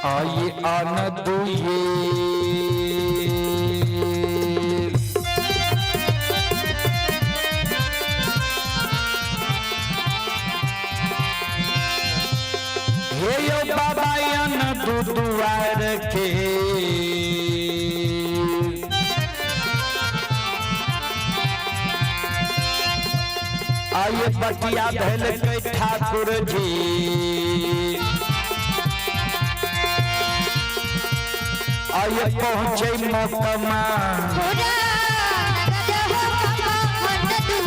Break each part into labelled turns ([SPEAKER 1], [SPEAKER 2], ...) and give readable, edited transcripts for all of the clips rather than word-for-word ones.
[SPEAKER 1] आइए आन दुए। हे यो बाबा अन दू दुआर के। आइए बटिया भेल के ठाकुर जी। आइए पहुँचे मोकमा।
[SPEAKER 2] पूरा नगर हो कमा मन दू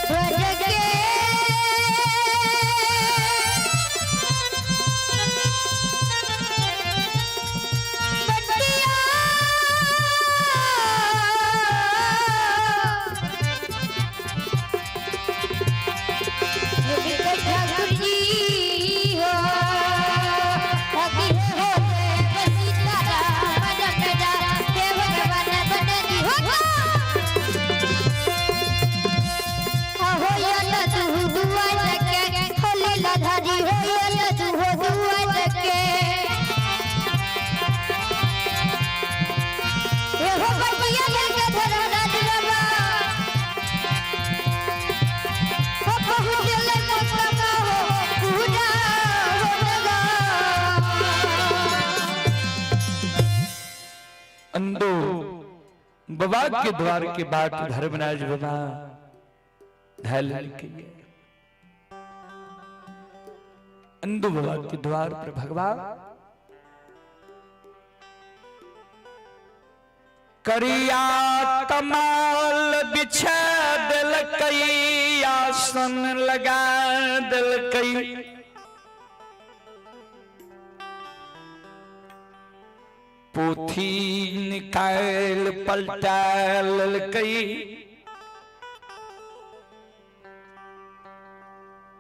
[SPEAKER 2] स्वर्ग के बटिया ठाकुर जी हो अगी हो सीता राम रंगजा हे भगवान बनरी हो हो यल तू दुआ के खोले लधारी हो यल तू हो दुआ के हे हो बटिया लेके धर्मराज बाबा हो पहुँचल मोकमा हो पूरा हो लगा।
[SPEAKER 1] अंदो बाबा के द्वार के बाट धर्मराज बाबा धैल के अंदो बाबा के द्वार पर भगवान करिया तमाल बिछा दिलकई, आसन लगा दिलकई। पोथी निकाल पलटा ललकई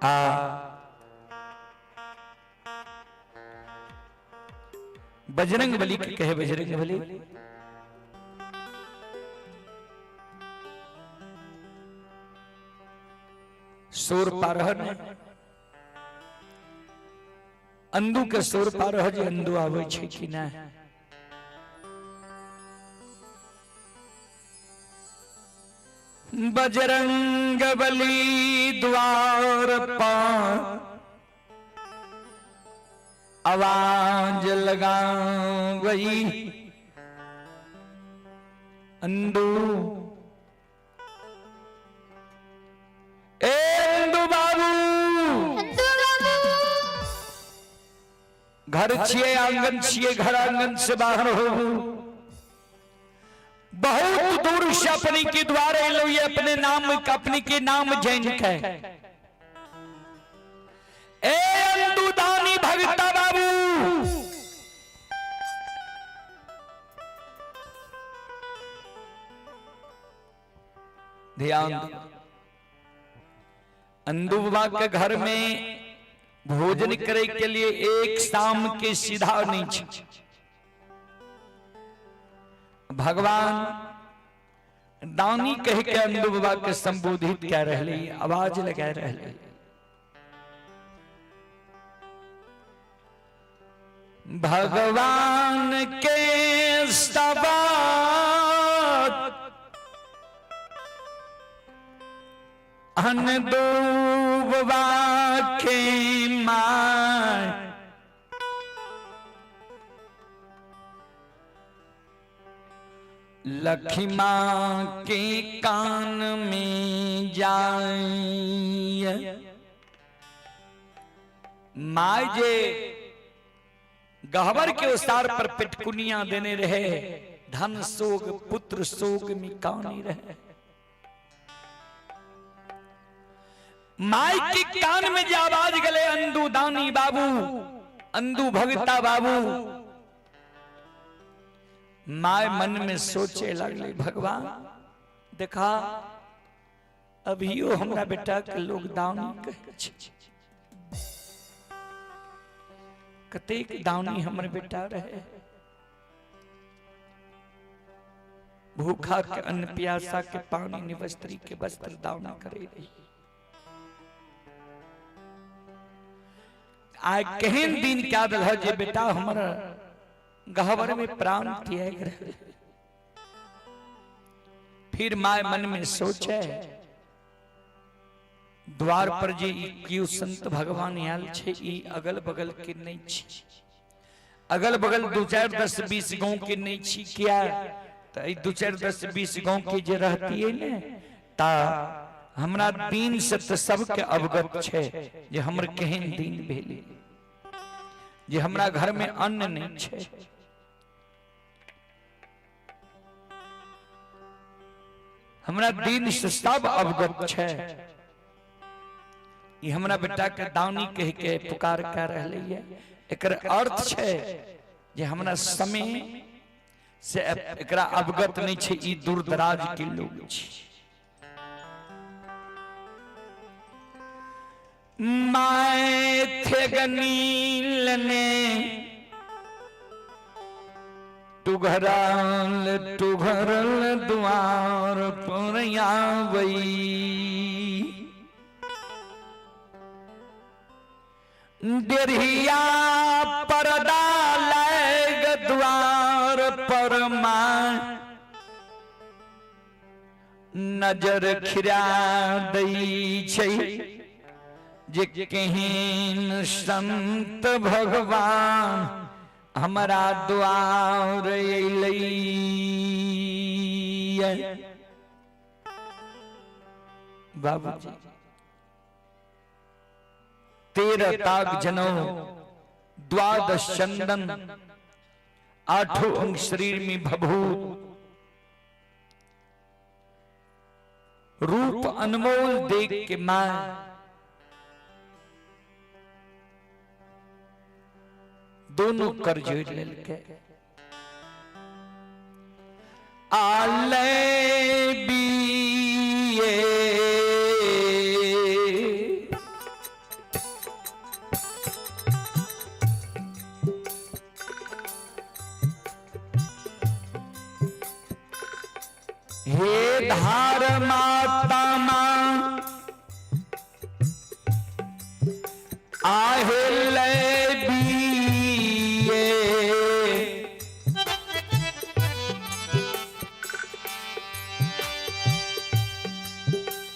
[SPEAKER 1] आ बजरंग बली के कहे बजरंग बली सोर पारह ने अंदू के सोर पारह जे अंदू आबै छै कि नहि। बजरंग बली द्वार पर आवाज लगावई अंदू, ए अंदू बाबू,
[SPEAKER 2] अंदू बाबू,
[SPEAKER 1] घर छिए आंगन छिए, घर आंगन से बाहर हो, बहुत दूर से अपने के द्वारे लो, ये अपने नाम अपने के नाम जैन के। ए अंदू दानी भगता बाबू, ध्यान दो। अंदू बाबा के घर में भोजन करे के लिए एक शाम के सीधा नहीं छे। भगवान दानी कह के अंदू बाबा के संबोधित कर रहे, आवाज लगा रहे। भगवान के सवाद अनदूबा के my Lakhima के कान में जाय। My जे गहबर के उसार पर पिटकुनिया देने रहे, धन सोग पुत्र सोग में कानी रहे। माई के कान में जे आवाज गले अंदू दानी बाबू, अंदू भगता बाबू, my मन में सोचे लगले, भगवान देखा अभियो हमरा बेटा के लोग दानी कहै छै, कतेक दानी हमर बेटा रहे। भूखा के अन्न, प्यासा के पानी, निवस्त्री के वस्त्र दान करे रही। आइ केहन दिन क्या दिल जे बेटा हमर गहबर में प्राण त्याग रहे। फिर my मन में सोचे द्वार पर जे ई केओ संत भगवान आयल छै, ई अगल बगल के नहीं छी, अगल बगल 2 4 10 20 गांव के नहीं छी। किया तो ई 2 4 10 20 गांव के जे रहतियै ने ता हमरा दिन से तो सबके अवगत छै जे हमर केहन दिन भेलै, जे हमरा घर में अन्न नहीं छै। हमरा दिन से सब अवगत छै। ई हमरा बेटा के दानी कह के पुकार कर रहलै है, एकर अर्थ छै जे हमरा समय से एकरा अवगत नहीं छै, ई दूर दराज के लोग छै। My थेगनी लने टुघरल टुघरल द्वार पर आवई, डेढ़िया परदा लैग द्वार पर माँ नजर खिरा दै छै जे केहन संत भगवान हमरा द्वार अयलै। बाबूजी 13 ताग जनौ, 12 चंदन, 8 अंग शरीर में भभूत, रूप अनमोल देख के मां दोनों कर जोड़ लेलके। आले बीए हे धार माता मां आहे ले बीए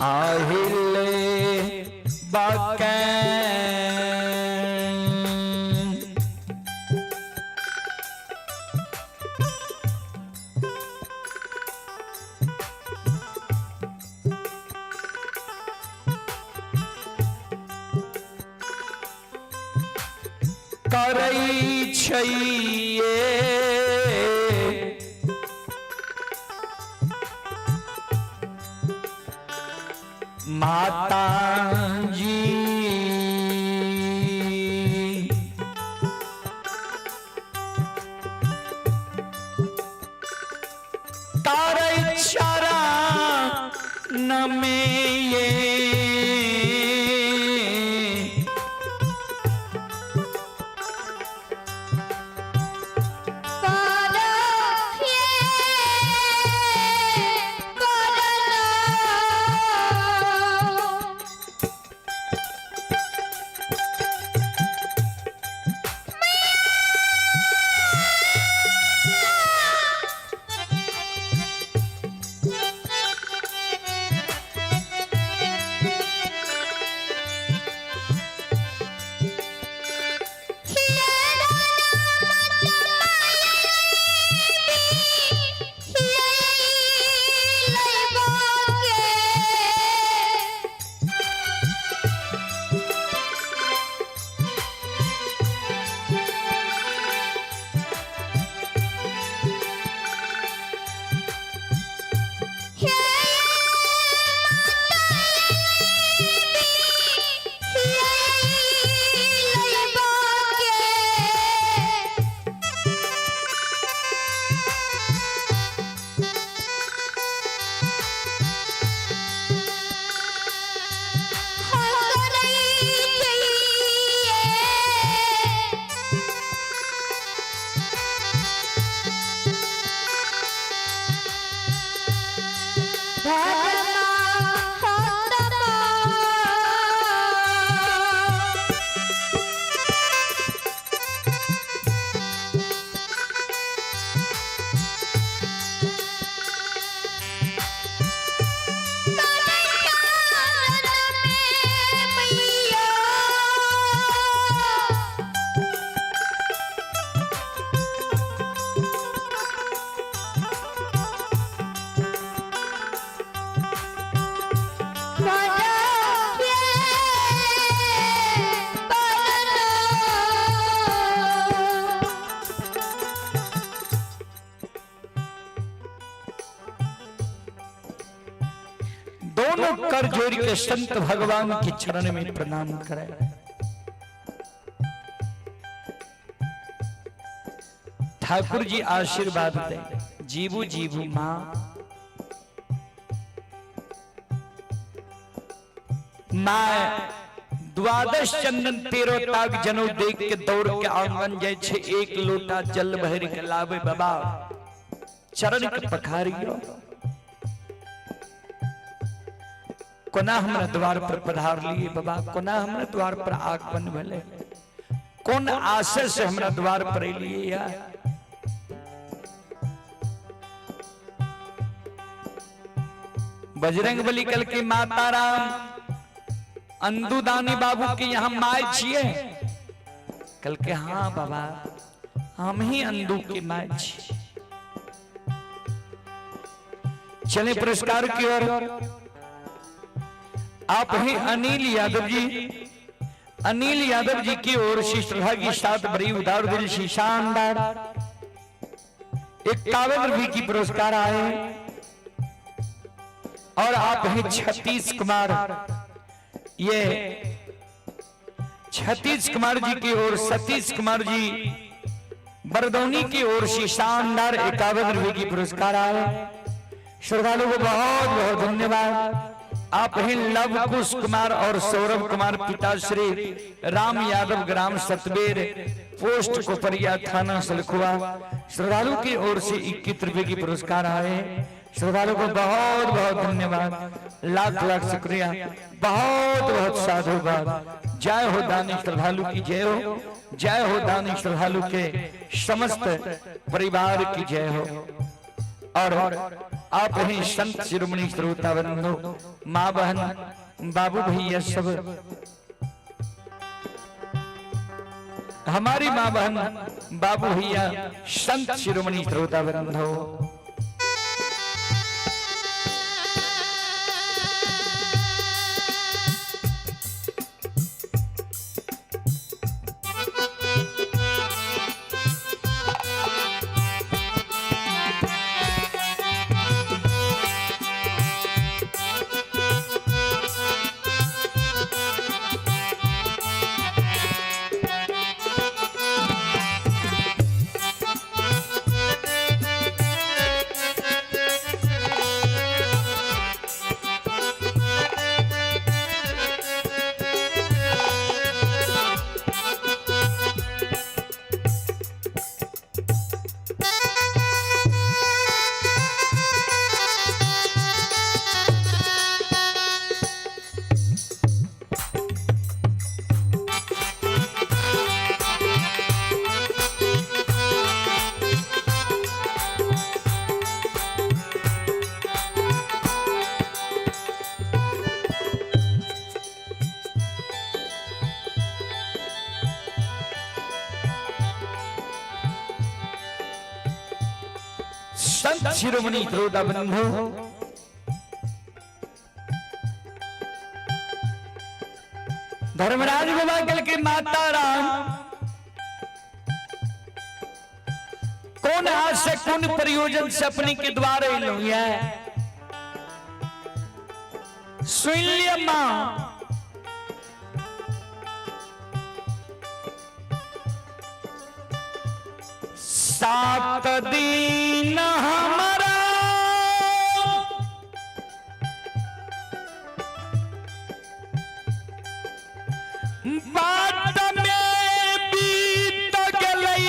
[SPEAKER 1] आहे ले बाकै। करै छैये माता जी तारै चरण में ये दोनों कर जोड़ के संत भगवान के चरण में प्रणाम करे। ठाकुर जी आशीर्वाद दे, जीवू जीवू माँ। माँ द्वादश चंदन तेरो ताग जनो देख के दौड़ के आंगन जाय छे, एक लोटा जल भर के लावे बाबा चरण के पखारियो। कोना हमरा द्वार पर पधार लिए बाबा, कोना हमरा द्वार पर आगमन भेले, कोन आशय से हमरा द्वार पर एलिए या। बजरंग बली कल के माता राम अंदुदानी बाबू के यहाँ my छिए। कल के हाँ बाबा हम ही अंदू के my छिए। चले पुरस्कार की ओर। आप हैं अनिल यादव जी। अनिल यादव जी की ओर से श्रद्धा की साथ बड़ी उदार दिल से शानदार 51 रुपए की पुरस्कार आए। और आप हैं छत्तीस कुमार, ये छत्तीस कुमार जी की ओर सतीश कुमार जी बरदौनी की ओर से शानदार 51 रुपए की पुरस्कार आए। श्रद्धालु को बहुत बहुत धन्यवाद। आप हैं लव कुश कुमार और सौरभ कुमार, पिता श्री राम यादव, ग्राम सतबेर, पोस्ट कोपरिया, थाना सलखुआ। श्रद्धालु की ओर से 21 रुपए की पुरस्कार आए। श्रद्धालु को बहुत बहुत धन्यवाद, लाख लाख शुक्रिया, बहुत बहुत साधुवाद। जय हो दानी श्रद्धालु की जय हो, जय हो दानी श्रद्धालु के समस्त परिवार की जय हो। और आप ही संत शिरोमणि श्रोता बंधु, माँ बहन, बाबू भैया सब, हमारी माँ बहन, बाबू भैया, संत शिरोमणि श्रोता बंधु। संत शिरोमणि श्रोता बंधु, धर्मराज बाबा कल के माता राम कौन आज से कौन प्रयोजन से अपने के द्वार एलहुं ये सुन लिया मां। सात दिन हमारा बात में बीत गलैया,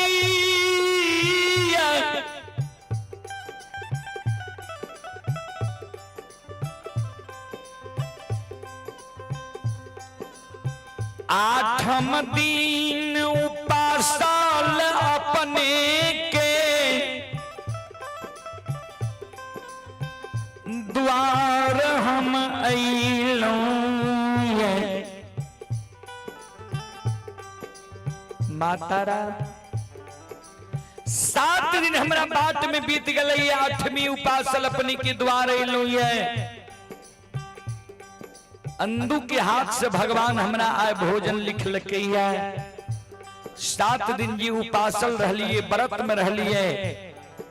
[SPEAKER 1] आठम दिन उपासल अपने के द्वार हम अइलहुं ये। माता राम 7 दिन हमरा बात में बीत गई, आठवीं उपासल अपने के द्वार अइलहुं ये। अंदू के हाथ से भगवान हमरा आए भोजन लिख लकैया। 7 दिन जी उपासल रहलिए, व्रत में रहलिए।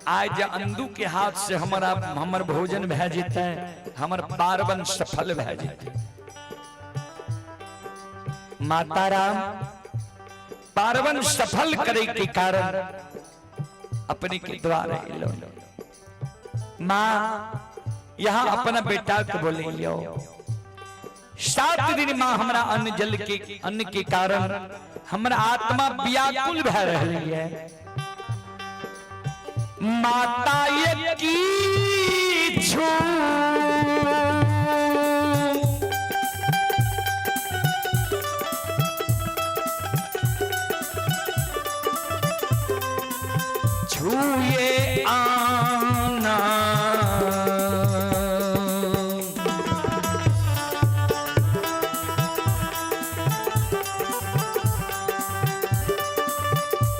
[SPEAKER 1] आज अंदू के हाथ से हमारा हमर भोजन भए जेतै, हमर पार्वन सफल भए जेतै। माता राम पार्वन सफल करे के कारण अपने के द्वार एलो। माँ यहाँ अपना बेटा के बोले लियो, 7 दिन माँ हमरा अन्न जल के अन्न के कारण हमरा आत्मा व्याकुल भए रही है। माता ये की छू छुए आना,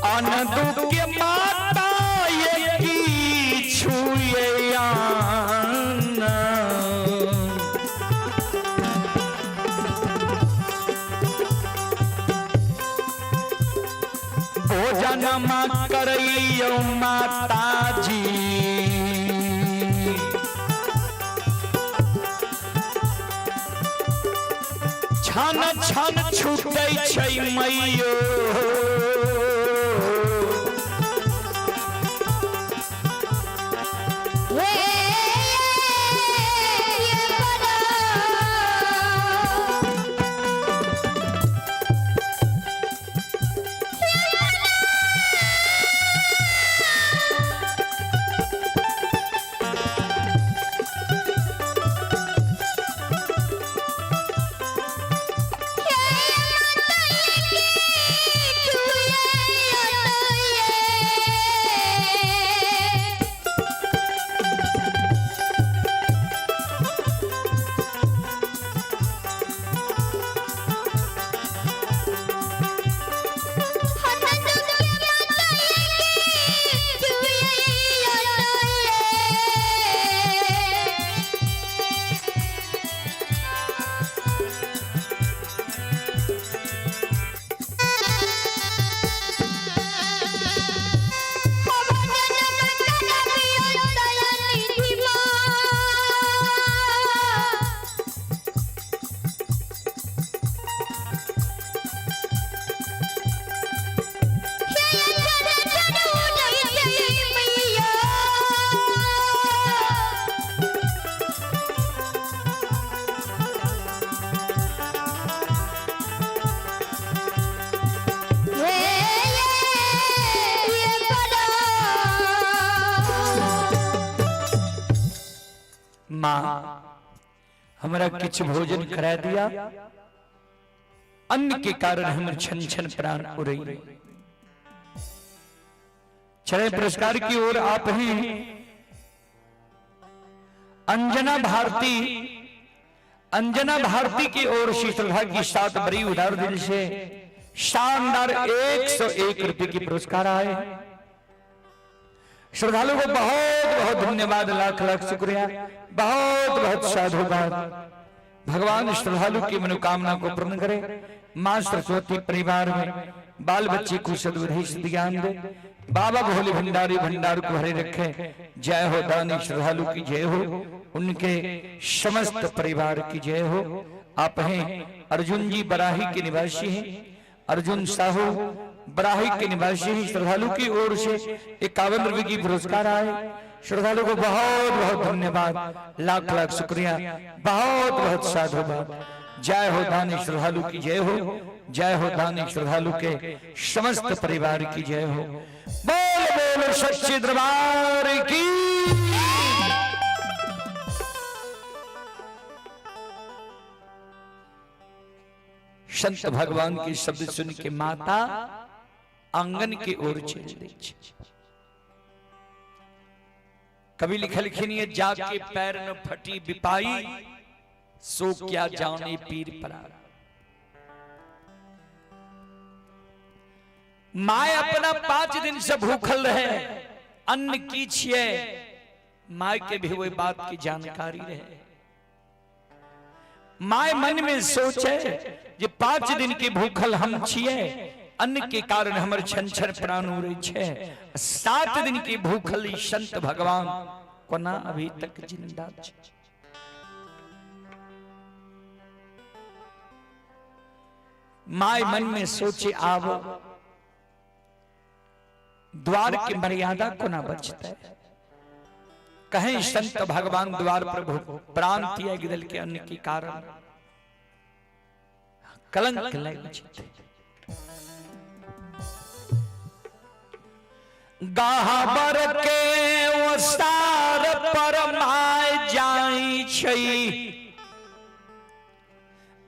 [SPEAKER 1] आनंद के माता ये की छुए आना। भोजन मा करैयो माता जी, छन छन छूटै छै मैयो।
[SPEAKER 2] हे ये बड़ा
[SPEAKER 1] माँ हमरा किछु भोजन करा दिया, अन्न के कारण हमर छन छन प्राण उड़ई। चले पुरस्कार की ओर आप हैं अंजना भारती। अंजना भारती की ओर से श्रद्धा की साथ बड़ी उदार दिल से शानदार 101 रुपए की पुरस्कार आए। श्रद्धालु को बहुत बहुत धन्यवाद, लाख लाख शुक्रिया, बहुत बहुत साधुवाद। भगवान श्रद्धालु की मनोकामना को पूर्ण करे। मां सरस्वती परिवार में बाल बच्चे को सद्बुद्धि सद्ज्ञान दे। बाबा भोले भंडारी भंडार को हरे रखे। जय हो दानी श्रद्धालु की जय हो, उनके समस्त परिवार की जय हो। आप हैं अर्जुन जी बराही के निवासी हैं, अर्जुन साहू बराही के निवासी हैं। श्रद्धालु की ओर से 51 रुपए की पुरस्कार आए। श्रद्धालु को बहुत बहुत धन्यवाद, लाख लाख शुक्रिया, बहुत बहुत साधुवाद। जय हो दानी श्रद्धालु की जय हो, जय हो दानी श्रद्धालु के समस्त परिवार की जय हो। बोल बोल सच्चे दरबार की। संत भगवान के शब्द सुन के माता आंगन के ओर चल दै छै। कवि लिखलखिन ये जाके पैर न फटी बिपाई, सो क्या जाने पीर परा। My अपना 5 दिन से भूखल रहे, अन्न की छिए, my के भी वही बात की जानकारी रहे। My मन में सोचे जे 5 दिन के भूखल हम छिए, अन्न के कारण हमर छन छन प्राण उड़ै छै। 7 दिन के भूखल ई संत भगवान कोना अभी तक जिंदा छै? My मन में सोचे, आब द्वार के मर्यादा कोना बचतै? कहीं संत भगवान द्वार प्रभु प्राण त्याग दल के अन्न के कारण कलंक लागि जेतै। गहबर के ओसार पर my जाई छै।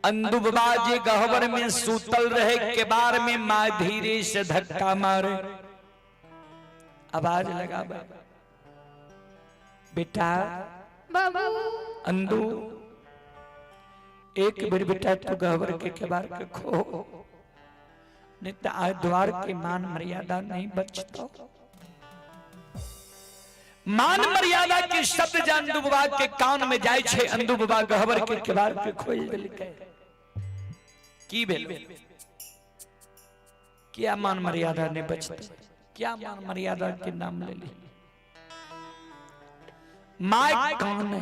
[SPEAKER 1] अंदुबा जे गहबर में सूतल रहे, केबार में माय धीरे से धक्का मारे, आवाज लगावे, बेटा
[SPEAKER 2] बाबू
[SPEAKER 1] अंदू, एक बेर बेटा तू गहबर के केबार के खो, नहीं तो आज द्वार के मान मर्यादा नहीं बचता। मान मर्यादा के शब्द जे अंदू बाबा के कान में जाय छै, अंदू बाबा गहबर के केबार के खोल देलकै। की भेल? क्या मान मर्यादा नहीं बचता? क्या मान मर्यादा के नाम ले ली? My कान है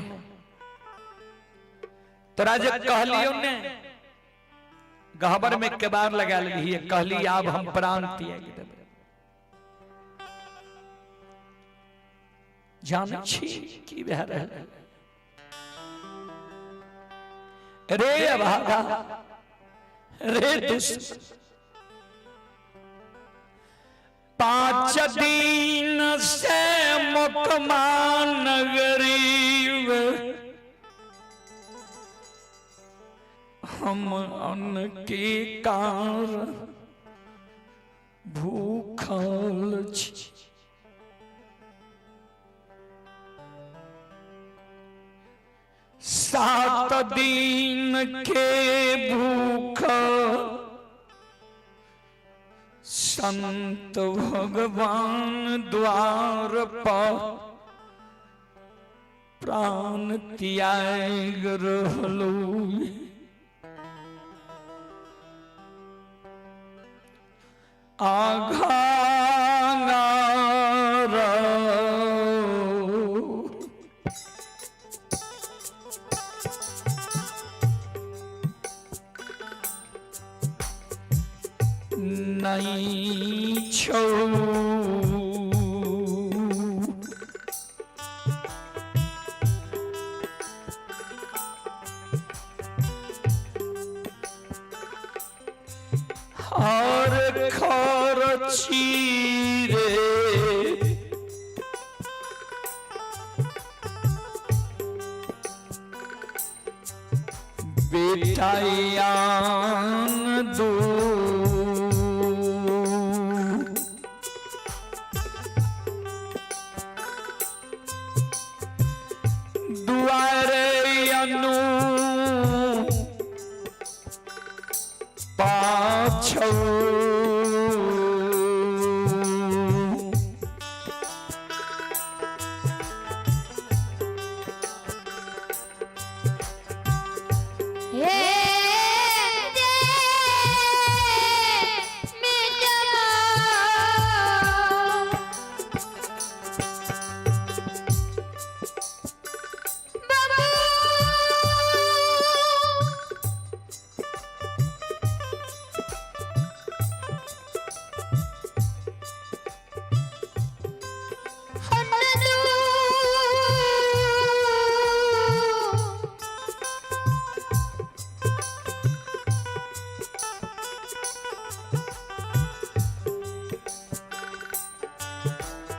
[SPEAKER 1] तोरा जे कहलियो ने, गहबर में केबार लगा ली, कहली आब हम प्राण त्याग देबै। जानै छी की भए रहल रे? अभागा रे दुष्ट, 5 दिन से मोकमा नगरी हम अन्न के कारण भूखल छी। 7 दिन के भूख संत भगवान द्वार पर प्राण त्याग रहलू। आघा नहीं छौ। और खरची रे बेटायान दू, दुआरे अनु पाछौ।
[SPEAKER 2] हे दे बेटा बाबू।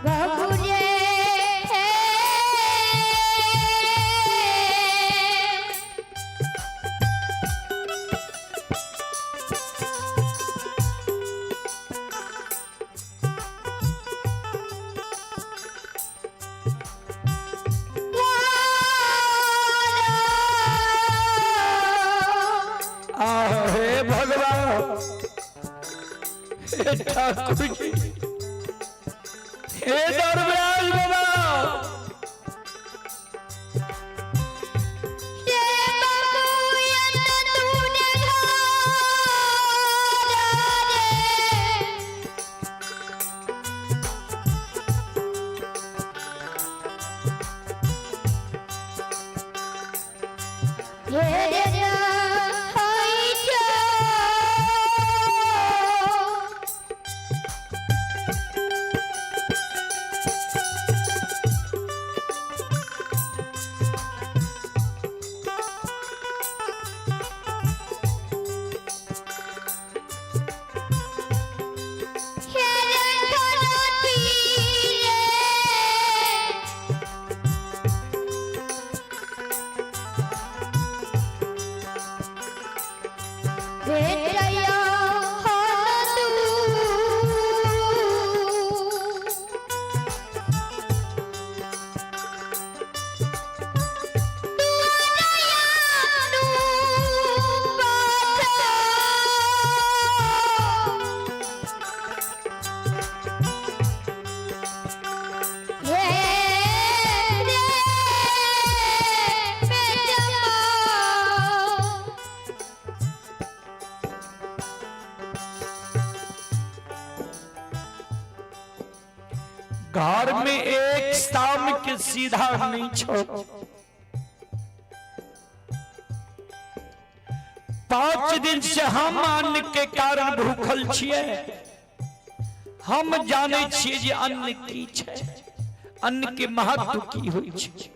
[SPEAKER 2] बाबू रे।
[SPEAKER 1] आहे भगवान, हे ठाकुर जी, हे दरबार बाबा।
[SPEAKER 2] रे बाबू, तूने घर रे। हे रे होई छो। हे रे धरती रे। भेटया हन तू।
[SPEAKER 1] घर में एक शाम के सीधा नहीं छो। 5 दिन से हम अन्न के कारण भूखल छियै। हम जानै छियै जे अन्न की छै, अन्न के महत्व की होइ छै।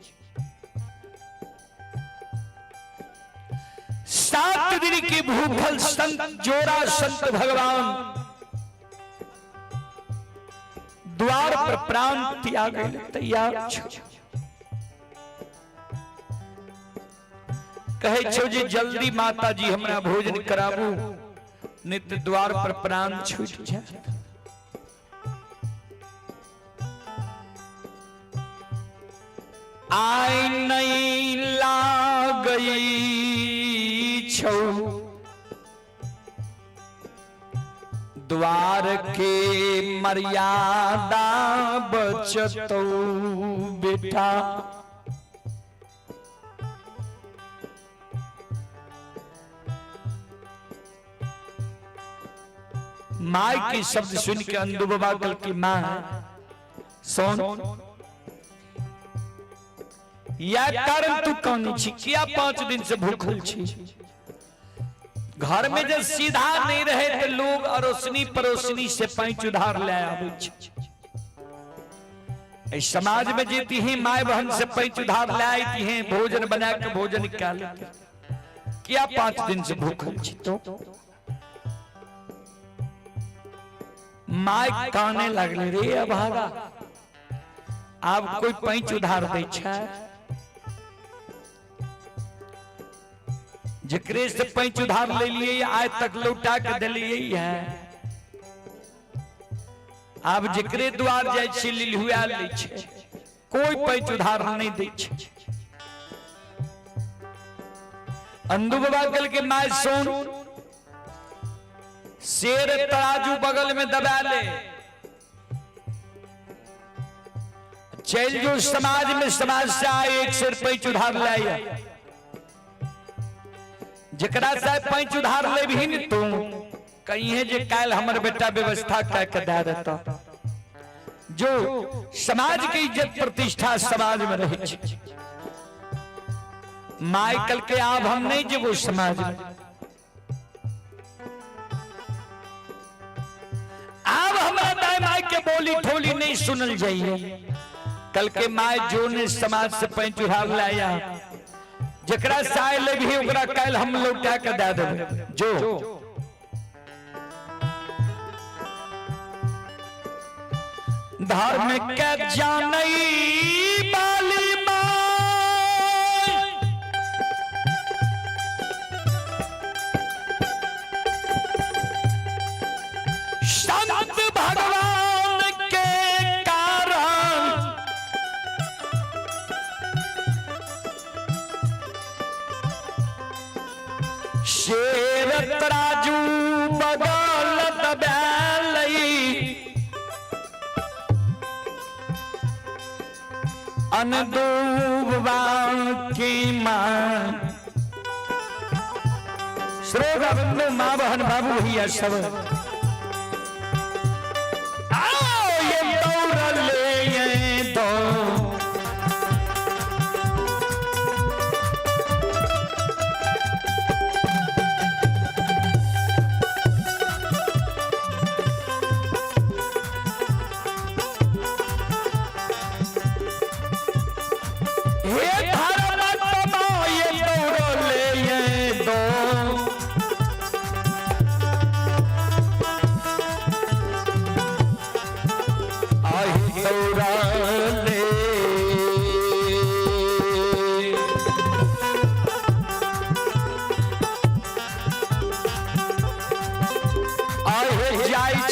[SPEAKER 1] 7 दिन के भूखल संत जोड़ा संत भगवान द्वार पर प्राण त्याग तैयार छो। कहै छो जे जल्दी माता जी हमरा भोजन कराबू, नहीं तो द्वार पर प्राण छूट जाए। आइ नहीं लागई छौ द्वार के मर्यादा बचतौ बेटा। माय के शब्द सुन के अंदू बाबा कल की माँ सुन, या कारण तू कानी छी, किया 5 दिन से भूखल छी? घर में जब सीधा नहीं रहे तो लोग अड़ोसनी पड़ोसनी से पैंच उधार ले आबै छै। एहि समाज में जेती ही my बहन से पैंच उधार ले आती हैं, भोजन बना के भोजन खा लेती। किया 5 दिन से भूखल छी तो? My काने लगले रे अभागा, आब कोई पैंच उधार दै छै? जकरे से पैंच उधार ले लिए आज तक लौटा के दिलिए है। आब जकरे द्वार जाइ छी लिलहुआ लै छै, कोई पैंच उधार नहीं दै छै। अंदू बाबा कल के my सुन, शेर तराजू बगल में दबा ले, चल जो समाज में, समाज से आए 1 शेर पैंच उधार ले, जकरा से पैंच उधार ले भी न तू कहीं है जे काल हमर बेटा व्यवस्था कह के दे देता। जो समाज के इज्जत प्रतिष्ठा समाज में रहे छै। My कल के आब हम नहीं जेबो समाज में, आब हमरा दाई my के बोली ठोली नहीं सुनल जाइए। कल के my जो ने समाज से पैंच उधार लाया, जकरा साय ले भी ओकरा काल हम लौटा के दे देबै। जो धर्म के जानई बाली माय, संत भगवान के कारण शेर तराजू बगल दबैलई, अनदूबा की मां। श्रोता बंधु माँ बहन बाबू भैया सब आओ ये दौड़ ले ये दौड़।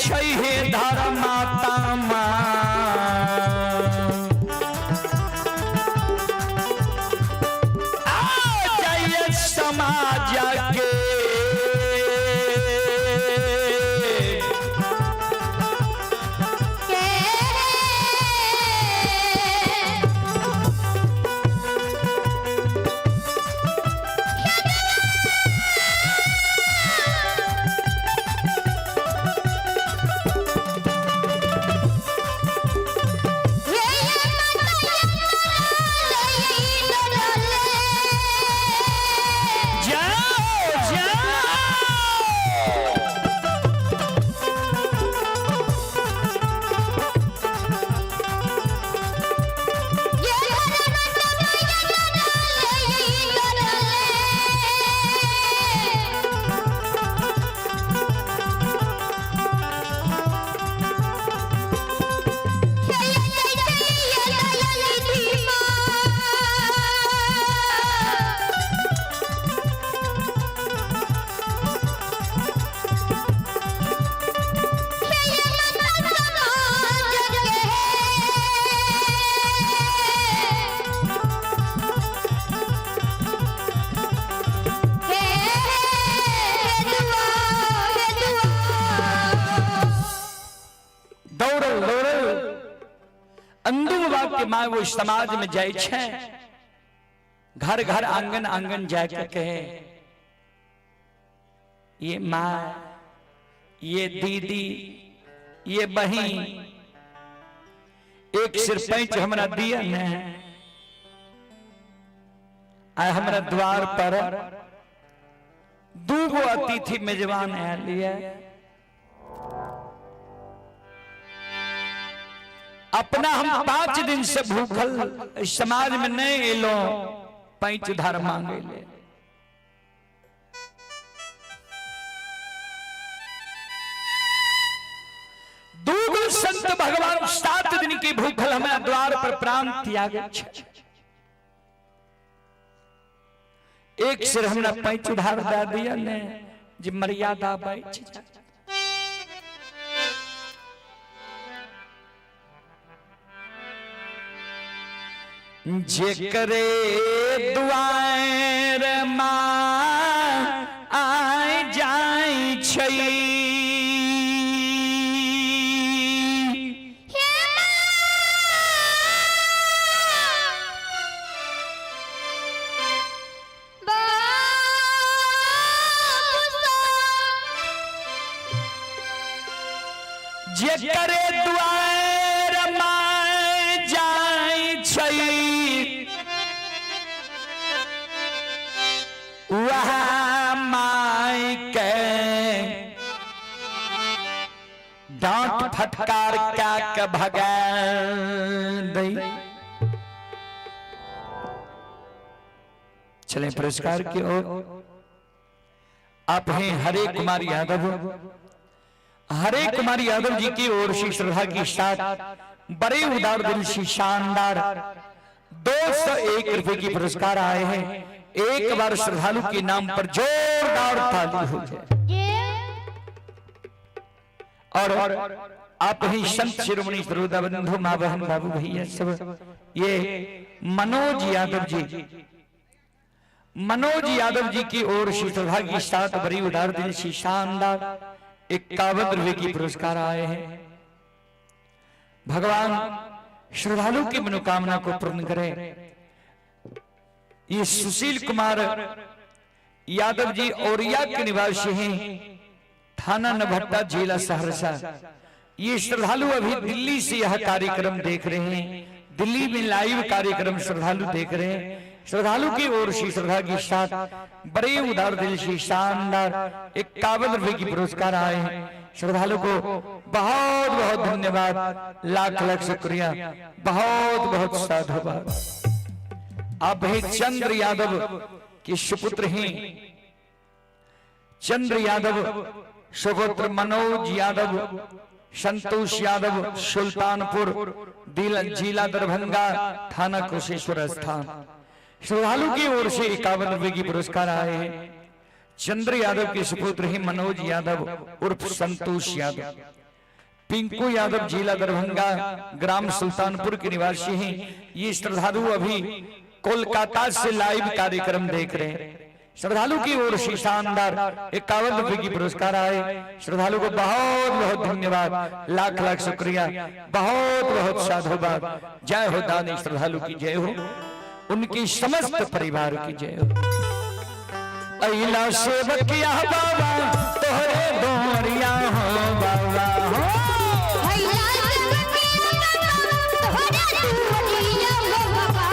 [SPEAKER 1] छै हे धर्माता माँ। आ जाइए समाज के जाओ जाओ। दौड़ल दौड़ल अंदू बाबा के माँ वो समाज में जाय छै, घर घर आंगन आंगन जाके कहे, ये माँ, ये दीदी, ये बहिन, एक सिर पैंच हमरा दिया ने, आइ हमरा द्वार पर दू गो अतिथि मेजबान आयल ये। अपना हम 5 दिन से भूखल समाज में नहीं एलो पैंच उधार मांगे ले। दू गो संत भगवान 7 दिन की भूखल हमें द्वार पर प्राण त्याग छे। एक सिर हमरा पैंच उधार दे दिया ने जे मर्यादा बच जाए। जेकरे दुआर माँ आय जाय छै, जेकरे दुआर माँ जाय छै, वह माय के डांट फटकार क्या के भगा दई। चले पुरस्कार की ओर। आप हैं हरे कुमार यादव। हरे कुमार यादव जी की ओर से श्रद्धा के साथ बड़े उदार दिल से शानदार 201 रुपए की पुरस्कार आए हैं। एक बार श्रद्धालु के नाम पर जोरदार ताली हो जाए। और आप ही संत शिरोमणि श्रोता बंधु माँ बहन बाबू भैया सब, ये मनोज यादव जी, मनोज यादव जी की ओर से श्रद्धा के साथ बड़ी उदार दिल से शानदार 51 रुपए की पुरस्कार आए हैं। भगवान श्रद्धालु की मनोकामना को पूर्ण करे। ये सुशील कुमार यादव जी औरिया के निवासी हैं, थाना नभट्टा, जिला सहरसा। ये श्रद्धालु अभी दिल्ली से यह कार्यक्रम देख रहे हैं। दिल्ली में लाइव कार्यक्रम श्रद्धालु देख रहे हैं। श्रद्धालु की ओर से श्रद्धा के साथ बड़े उदार दिल से शानदार 51 रुपए की पुरस्कार आए हैं। श्रद्धालु को बहुत बहुत धन्यवाद, लाख लाख शुक्रिया, बहुत बहुत साधुवाद। आप ही चंद्र यादव के सुपुत्र हैं। चंद्र यादव सुपुत्र मनोज यादव, संतोष यादव, सुल्तानपुर, जिला दरभंगा, थाना कुशेश्वर स्थान। श्रद्धालु की ओर से 51 रुपए की पुरस्कार आए हैं। चंद्र यादव के सुपुत्र हैं मनोज यादव उर्फ संतोष यादव। पिंकू यादव जिला दरभंगा ग्राम सुल्तानपुर के निवासी हैं। ये श्रद्धालु अभी कोलकाता से लाइव कार्यक्रम देख रहे हैं। श्रद्धालु की ओर से शानदार 51 रुपए की पुरस्कार आए। श्रद्धालु को बहुत बहुत धन्यवाद, लाख लाख शुक्रिया, बहुत बहुत साधुवाद। जय हो दानी श्रद्धालु की जय हो, उनकी समस्त परिवार की जय हो। अइला सेवकिया बाबा तोहरे दोरिया हो बाबा हो।
[SPEAKER 2] हैला सेवकिया बाबा तोहरे दुआरिया हो बाबा।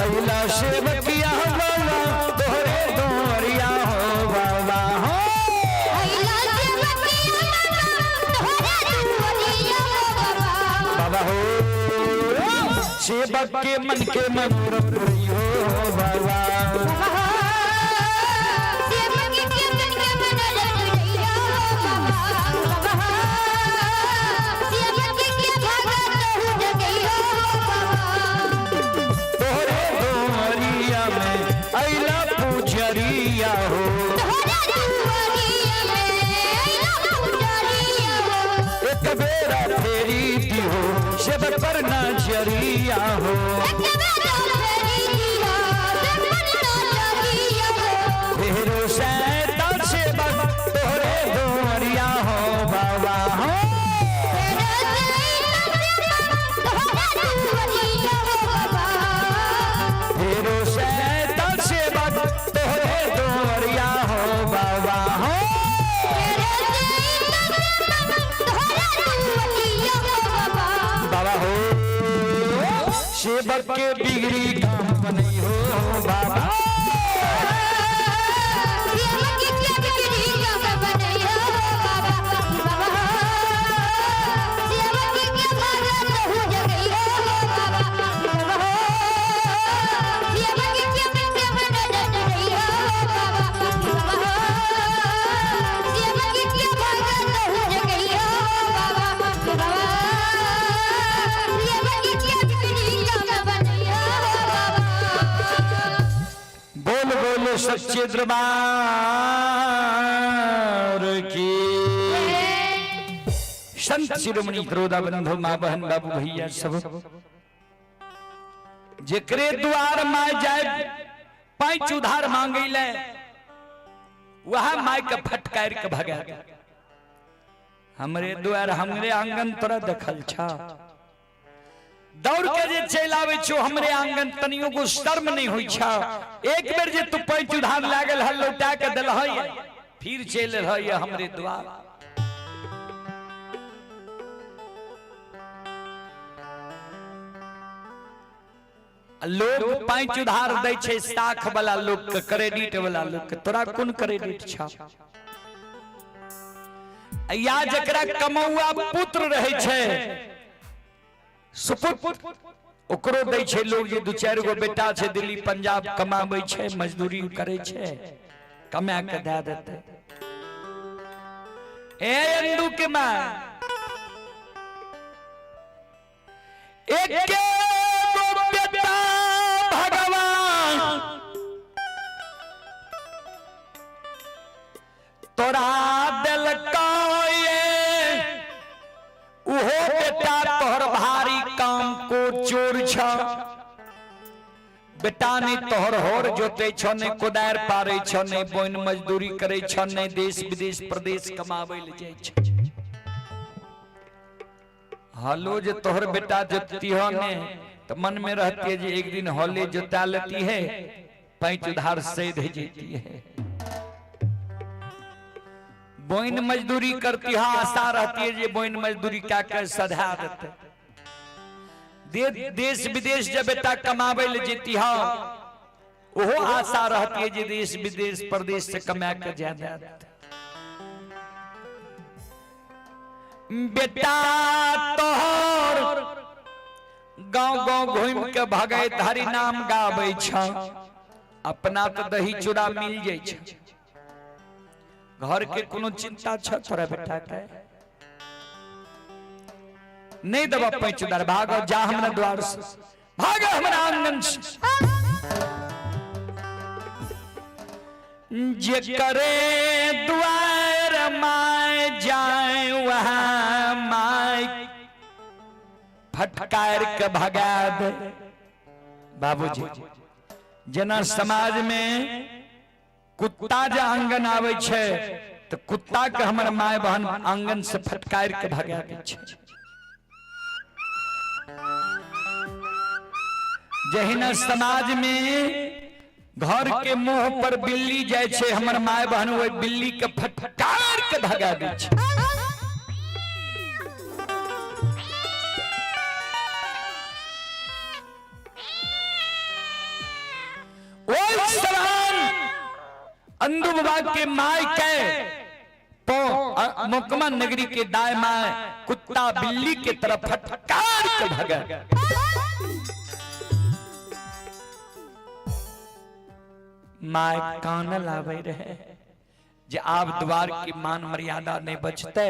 [SPEAKER 1] अइला सेवकिया बाबा तोहरे दोरिया हो बाबा हो।
[SPEAKER 2] हैला सेवकिया बाबा तोहरे दुआरिया हो बाबा।
[SPEAKER 1] बाबा हो, सेवक के मन के मनोरथ हो बाबा।
[SPEAKER 2] सेवक के मन के मनोरथ रैया हो बाबा। बाबा सेवक के भगत हो जगैया हो बाबा।
[SPEAKER 1] तोहरे दोरिया में अइला पुजरिया हो।
[SPEAKER 2] तोहरे दुआरिया में अइला पुजरिया हो।
[SPEAKER 1] एक बेरा फेरी दिहो सेवक पर नजरिया हो।
[SPEAKER 2] एक बेरा फेरी दिया सेवक पर नजरिया हो।
[SPEAKER 1] फेरो सैता सेवक तोहरे दोरिया हो बाबा हो।
[SPEAKER 2] फेरो सैता सेवक तोहरे दुआरिया हो बाबा।
[SPEAKER 1] फेरो सैता सेवक तोहरे दोरिया हो बाबा हो।
[SPEAKER 2] फेरो सैता सेवक तोहरे दुआरिया हो बाबा।
[SPEAKER 1] बाबा हो, सेवक के बिगड़ी काम बनई हो बाबा।
[SPEAKER 2] सेवक के बिगड़ी काम बनई हो बाबा। बाबा सेवक के भगत हो जगई हो बाबा। बाबा सेवक के मन के मनोरथ रैया हो बाबा। बाबा सेवक के भगत हो जगई हो बाबा। बाबा सेवक के बिगड़ी काम बनई हो बाबा।
[SPEAKER 1] बोल बोल सच्चे दरबार की। संत शिरोमणि क्रोधा बंधु माँ बहन बाबू भैया सब, जेकरे द्वार माय जाए पैंच उधार मांगे ले, वह my के फटकार के भगा दे। हमरे द्वार हमरे आंगन तोरा देखल छा, दौड़ के जे चलि आबै छौ हमरे आंगन, तनियो को शर्म नहीं होइ छा। एक बेर जे तू पैंच उधार लागल हल लौटा के देलहै, फिर चलि रहै हमरे द्वार। लोग पैंच उधार दै छै साख वाला लोग के, क्रेडिट वाला लोग के। तोरा कोन क्रेडिट छा? या जकरा कमौआ पुत्र रहै छै, सुपुत्र, ओकरो दै छै लोग जे दू चारि गो बेटा छै दिल्ली पंजाब कमाबै छै, मजदूरी करै छै, कमा के दए देतै। ए अंदू के मां, एके गो बेटा भगवान तोरा देलकौ ये, उहो बेटा तोहर भारी काम को चोर छ। बेटा ने तोहर होर जोते छ, ने कोदारि पारै छ, ने बोइन मजदूरी करै छ, ने देश विदेश प्रदेश कमाबै ले जाइ छ। हलो जे तोहर बेटा जोतती हो ने तो मन में रहती है जे एक दिन हले जोता लेती है, पैंच उधार सैध जेती है। बोइन मजदूरी करती है, आशा रहती है जे बोइन मजदूरी क्या कर सधा देते। देश विदेश जब बेटा कमाबै ले जेती है, ओहो आशा रहती है जे देश विदेश प्रदेश से कमा के जा देते। बेटा तोहर गांव गांव घूम के भगैत हरि नाम गाबै छ, अपना तो दही चूड़ा मिल जाइ छ, घर के कोनो चिंता छ तोरा बेटा के? नहीं देबा पैंच उधार, भागो जा हमरा द्वार से, भागो हमरा आंगन से। जे करे द्वार my जाए फटकार के भगा दे। बाबूजी जेना समाज में कुत्ता जे आंगन आबै छै तऽ कुत्ता के हमर माय बहन आंगन से फटकार के भगा दै छै। जहिना समाज में घर के मुंह पर बिल्ली जाइ छै, हमर माय बहन ओहि बिल्ली के फटकार के भगा दै छै। ओहि समान अंदू बाबा के my के तो मोकमा नगरी के दाय my कुत्ता बिल्ली के तरफ फटकार के भगा। My कानल आवे रहे जे आब द्वार की मान मर्यादा नहीं बचते,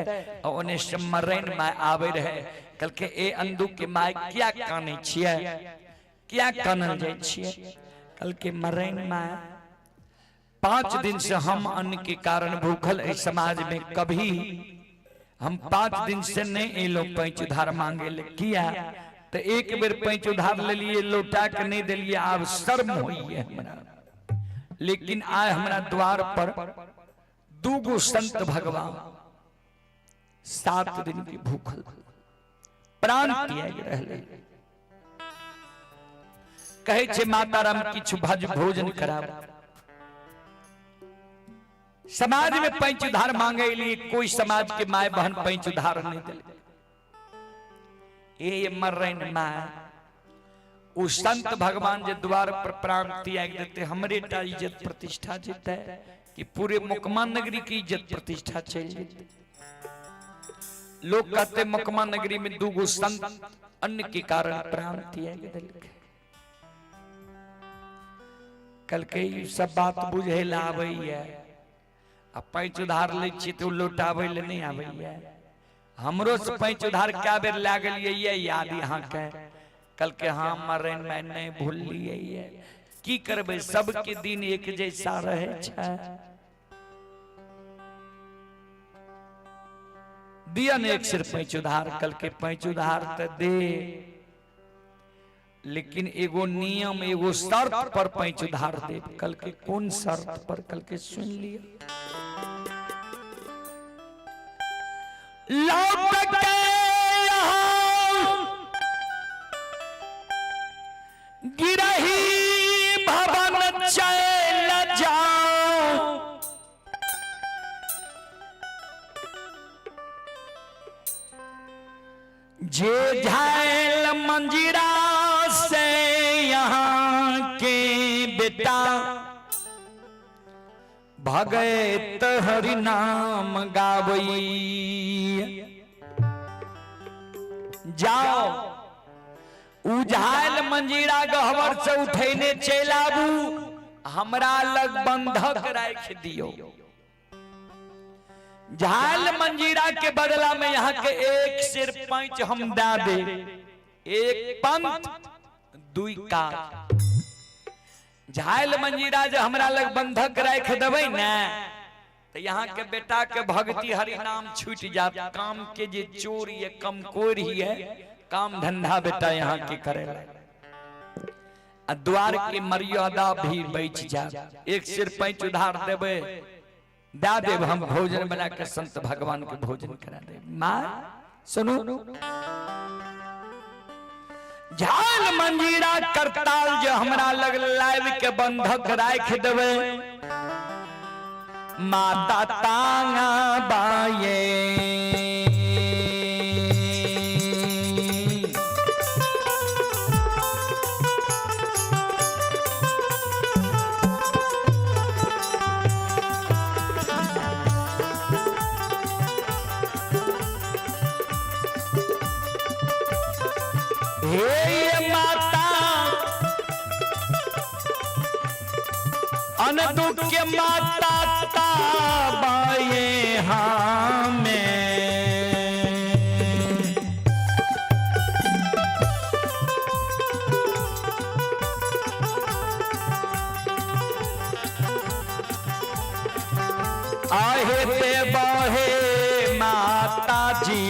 [SPEAKER 1] और ओने से मरैन my आवे रहे, कल के ए अंदू के my क्या काने छिए, क्या कानल जाय छिए? कल के मरैन my 5 दिन से हम अन्न के कारण भूखल इस समाज में, कभी हम 5 दिन से नहीं एलो पैंच उधार मांगे ले, किया तो एक बेर पैंच उधार ले लिए, लौटा के नहीं दिलिए, आब शर्म होइए हमरा। लेकिन आए हमरा द्वार पर दूगो संत भगवान 7 दिन की भूखल प्राण त्याग रहले, कहे छे माता राम किछु भज भोजन कराब। समाज में पैंच उधार मांगे लिए कोई समाज के my बहन पैंच उधार नहीं दिले। ए मरैन my उ संत भगवान जे द्वार पर प्राण त्याग देते, हमरे टा इज्जत प्रतिष्ठा जेते कि पूरे मोकमा नगरी की इज्जत प्रतिष्ठा चल जेते। लोग कहते मोकमा नगरी में दूगो संत अन्न के कारण प्राण त्याग देलकै। कल के ई सब बात बुझे ला आबैया, आ पैंच उधार लै छी तऽ लौटाबै ले नहीं आबैया। हमरो से पैंच उधार क्या बेर लए गेलियै ये याद यहाँ के? कल के हाँ मरैन मैं नहीं भूललियै ये, की करबै, सबके दिन एक जैसा रहे छै। दिया ने एक सिर पैंच उधार, कल के पैंच उधार तऽ दे, लेकिन एगो नियम एगो शर्त पर पैंच उधार दे। कल के कौन शर्त पर? कल के सुन लिया, लौट के यहाँ गिरही भवन चल जाओ, जे झायल मंजीरा से यहाँ के बेटा भगत हरि नाम गावई। जाओ उझायल मंजीरा गहवर से उठेने चल आबू, हमरा लग बंधक राख दियो। झाल मंजीरा के बदला में यहाँ के एक सिर पैंच हम दा दे, एक पंथ दुई का। झाल मंजीरा जो हमरा लग बंधक राख देबै ने तो यहाँ के बेटा के भक्ति हरि नाम छूट जात। काम के जे चोर ये कमकोर ही है, काम धंधा बेटा यहाँ के करे आ द्वार के मर्यादा भी बच जात। एक सिर पैंच उधार देबै दा देव, हम भोजन बना के संत भगवान के भोजन करा दे। माँ सुनो, झाल मंजीरा करताल जो हमरा लग लाइव के बंधक राख देवे, माता तांगा बाये हे माता अनदुख के माता ताबाए हमें। आहे ते बहे माता जी।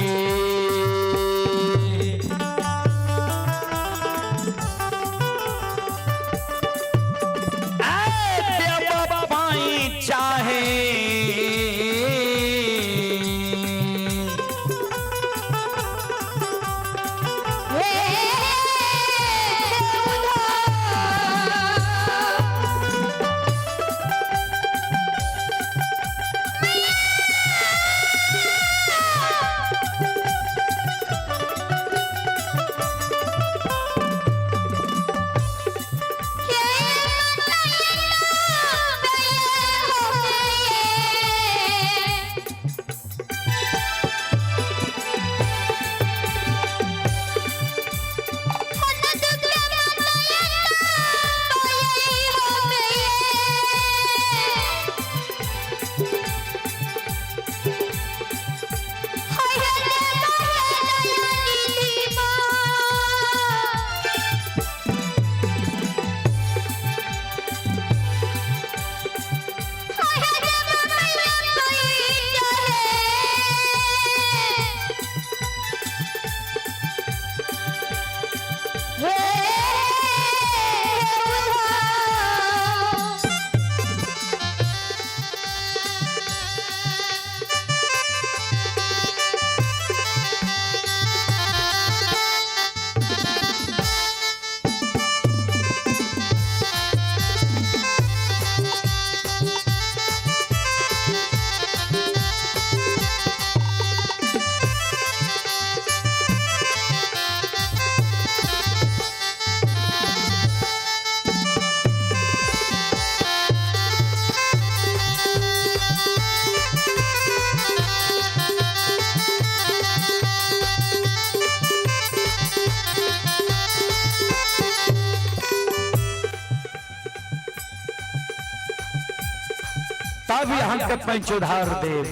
[SPEAKER 1] तब यहाँ के पैंच उधार देव।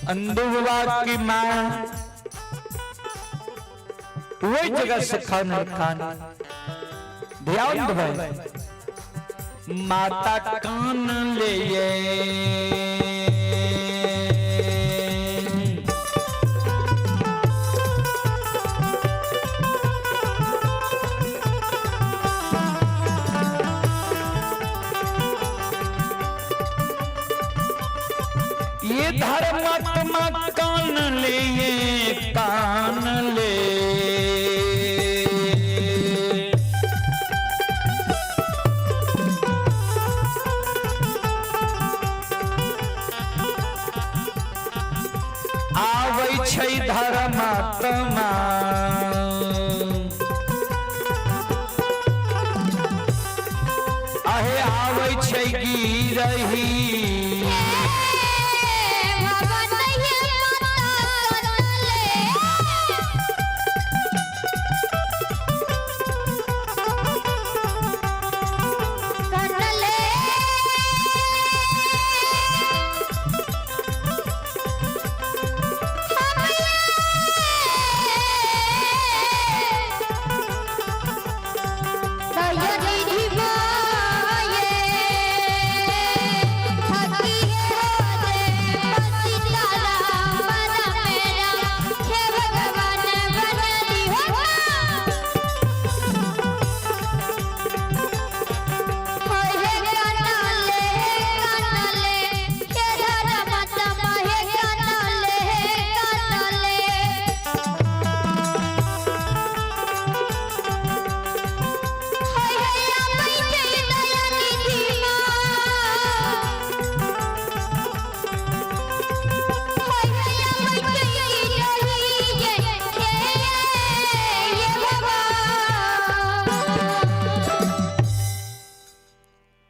[SPEAKER 1] अंदुआ की मां वही जगह से खाना खाना ध्यान दे, माता कान ले ये ये धर्मात्मा कान ले ये कान ले। आबै छै धर्मात्मा अहे आबै छै गिरही।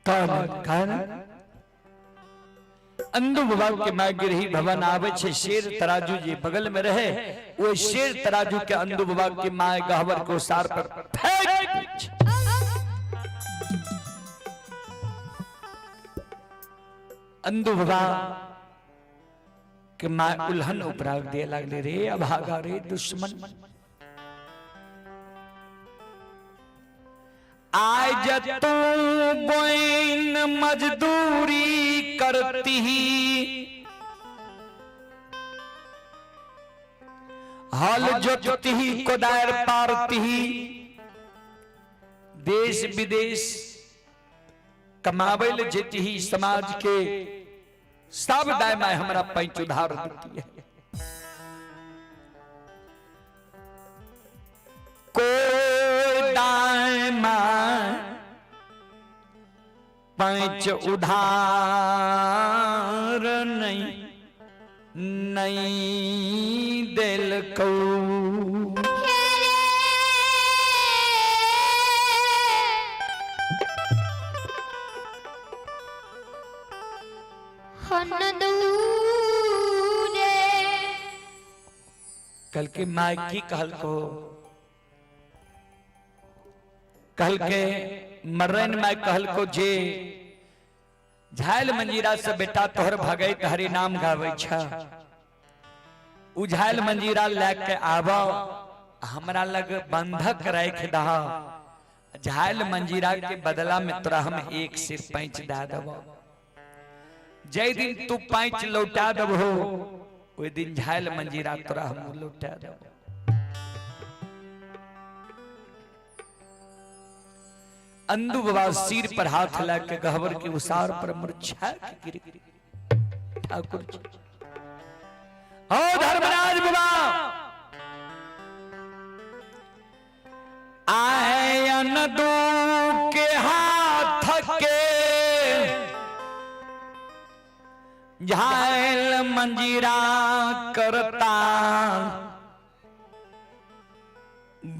[SPEAKER 1] कान कान अंधु बाबा के माँ गिरही भवन आवे छे, शेर तराजू जे बगल में रहे, वो शेर तराजू के अंधु बाबा के माँ गहवर को सार पर फेंक दै छै। अंधु बाबा के माँ उल्हन उपराग दिए लागले, रे अभागा रे दुश्मन, आज तू बोइन मजदूरी करती ही, हल जोतती ही, कोदार पारती ही, देश विदेश कमावे ले जेती ही, समाज के सब दाय my हमरा पैंच उधार देती है। कोई दाय my पैंच उधार नहीं नहीं दिल को। कल के my की कहल को, कहल के मरन my कहल को जे झायल मंजीरा से बेटा तोहर भगैत हरि नाम गाबै छ, उझायल मंजीरा लए के आब हमरा लग बंधक राख दह, झायल मंजीरा के बदला में तोरा हम एक सिर पैंच दे देबो, जै दिन तू पैंच लौटा देबहो ओहि दिन झायल मंजीरा तोरा हम लौटा देबो। अंधु बाबा सिर पर हाथ ला के गहवर के उसार पर मूर्छा के गिर गिर। ठाकुर जी ओ धर्मराज बाबा आए अंधु के हाथ के झायल मंजीरा करता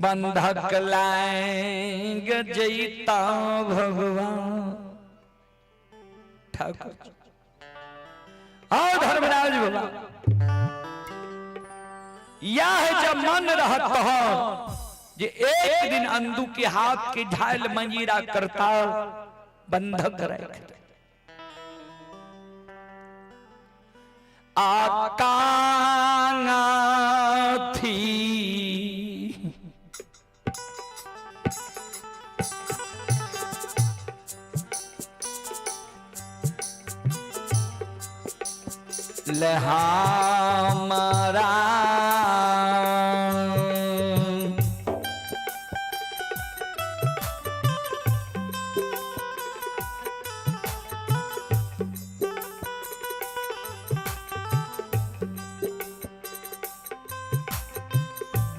[SPEAKER 1] बंधक लाएंग जैता भगवान। ठाकुर आओ धर्मराज बाबा यह जब मन रहत हो जे एक दिन अंदू के हाथ के झाल मंजीरा करता बंधक रख आकाना थी लहामरा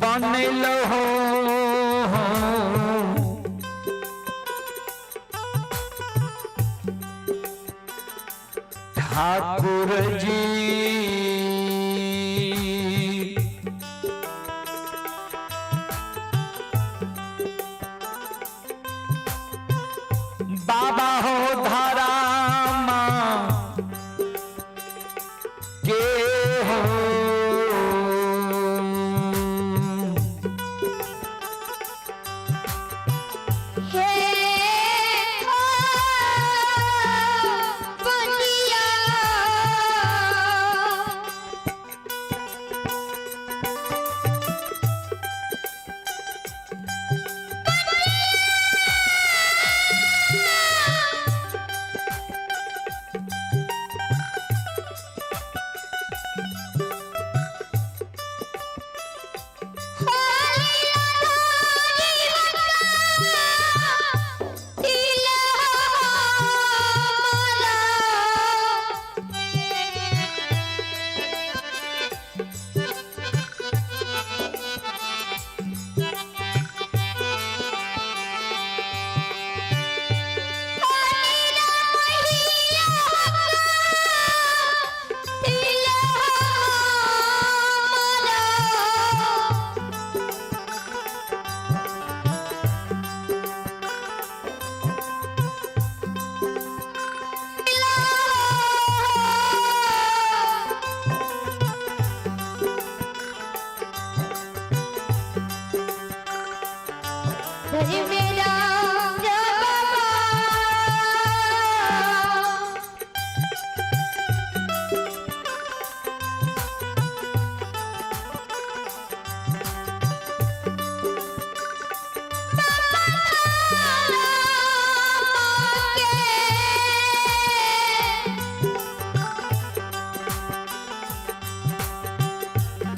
[SPEAKER 1] बनल हो ठाकुर जी बाबा हो धारा माँ के हो
[SPEAKER 2] हे ओ बनिया धरि मेरा बाबा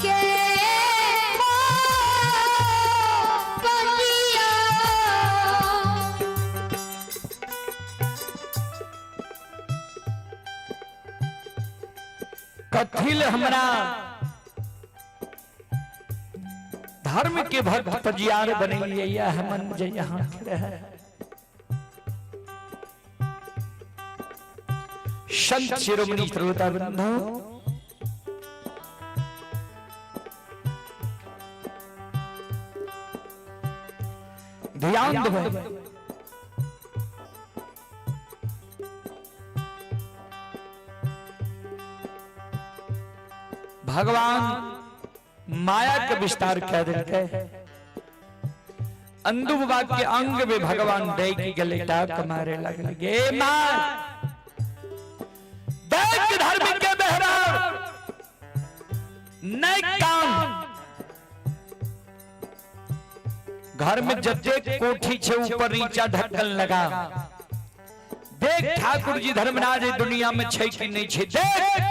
[SPEAKER 2] के बनिया
[SPEAKER 1] कथिल हमरा धर्म के भक्त पजियार बनेलिए यह मन जे यहाँ के रहे। संत शिरोमणि श्रोता बंधु ध्यान देबै भगवान माया के विस्तार कह देलकै अंदु बाबा के अंग में भगवान डैक गेलै टाक मारे लगल गे मार देख धर्म के बेहरार नहीं कान घर में जते कोठी छे ऊपर नीचा ढक्कन लगा देख ठाकुर जी धर्मराज ए दुनिया में छे कि नहीं छे देख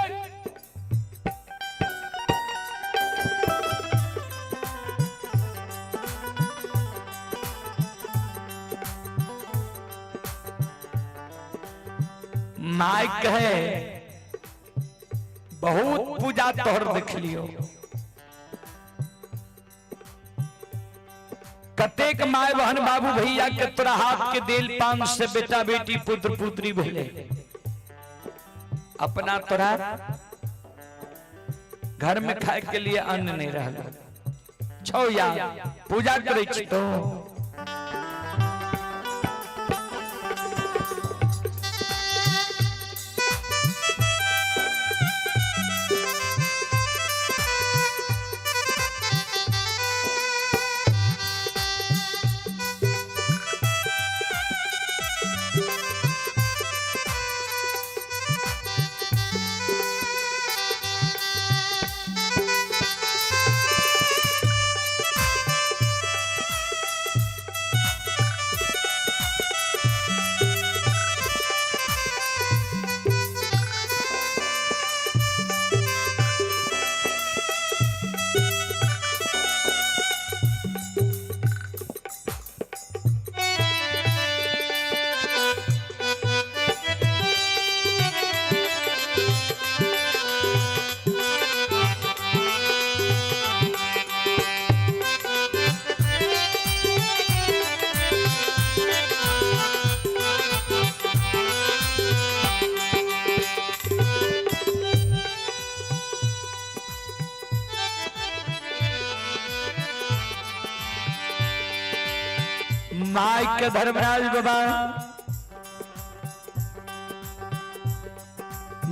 [SPEAKER 1] माय कहे बहुत पूजा तोहर देख लियो कतेक माय बहन बाबू भैया के तोरा हाथ के देल पान से बेटा बेटी पुत्र पुत्री भेले अपना तोरा घर में खाए के लिए अन्न नहीं रहल छौ यार पूजा करै छी तो माय के धर्मराज बाबा,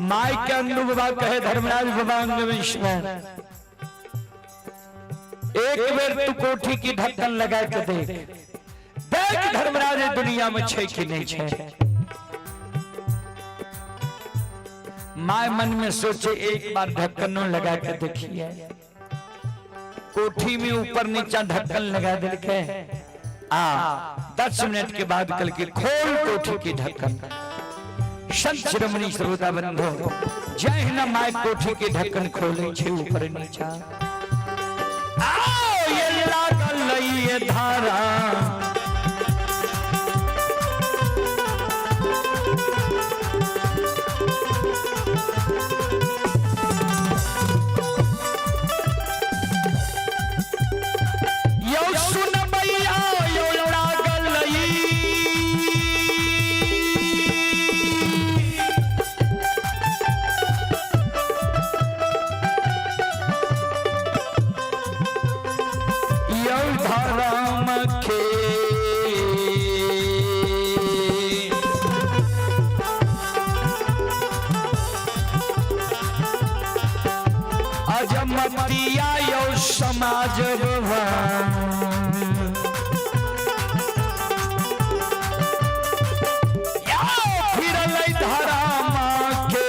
[SPEAKER 1] माय के अन्नू बाबा कहे धर्मराज बाबा अंगमेश्वर, एक बेर तू कोठी की ढक्कन लगा के देख, देख धर्मराज दुनिया में छे कि नहीं छे। My मन में सोचे एक बार ढक्कनों लगा के देखिए, कोठी में ऊपर नीचा ढक्कन लगा दिल के आ 10 मिनट के बाद कल के खोल कोठी की ढक्कन। संत शिरोमणि श्रोता बंधु, जय न my कोठी के ढक्कन खोले छे ऊपर नीचा, आओ ये लागल ये धारा, यौ सुनबैया यौ लागल ई। यौ धर्म के अजमतिया यौ समाज भवन। यौ फिरलै धर्म के।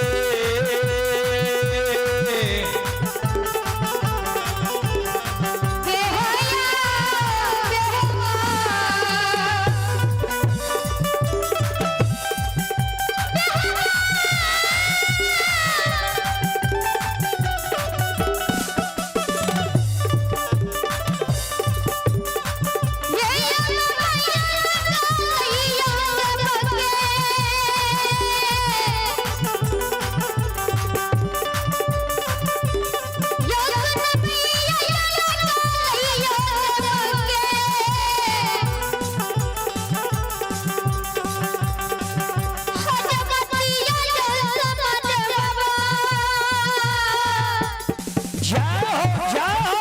[SPEAKER 1] जय हो जय हो।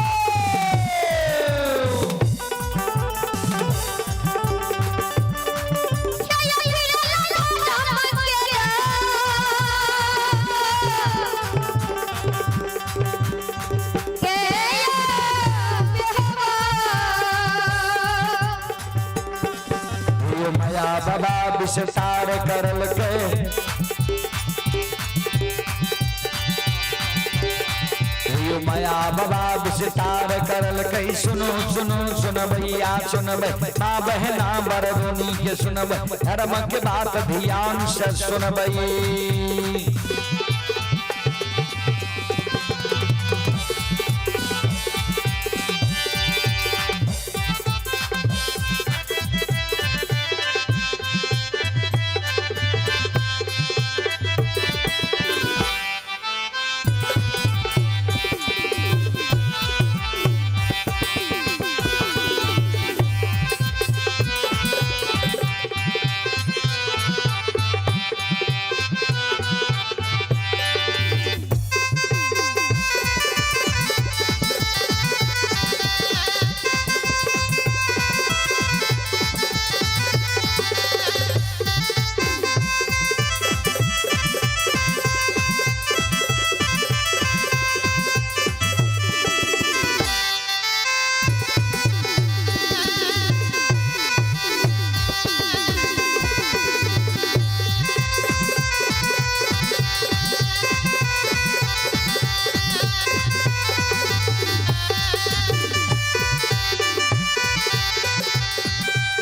[SPEAKER 1] यो माया बाबा विस्तार करल के, यो माया बाबा विस्तार करल के, सुनो सुनो सुनबैया सुनबै, माँ बहना बरदोनी के सुनबै, धर्म के बात ध्यान से सुनबै।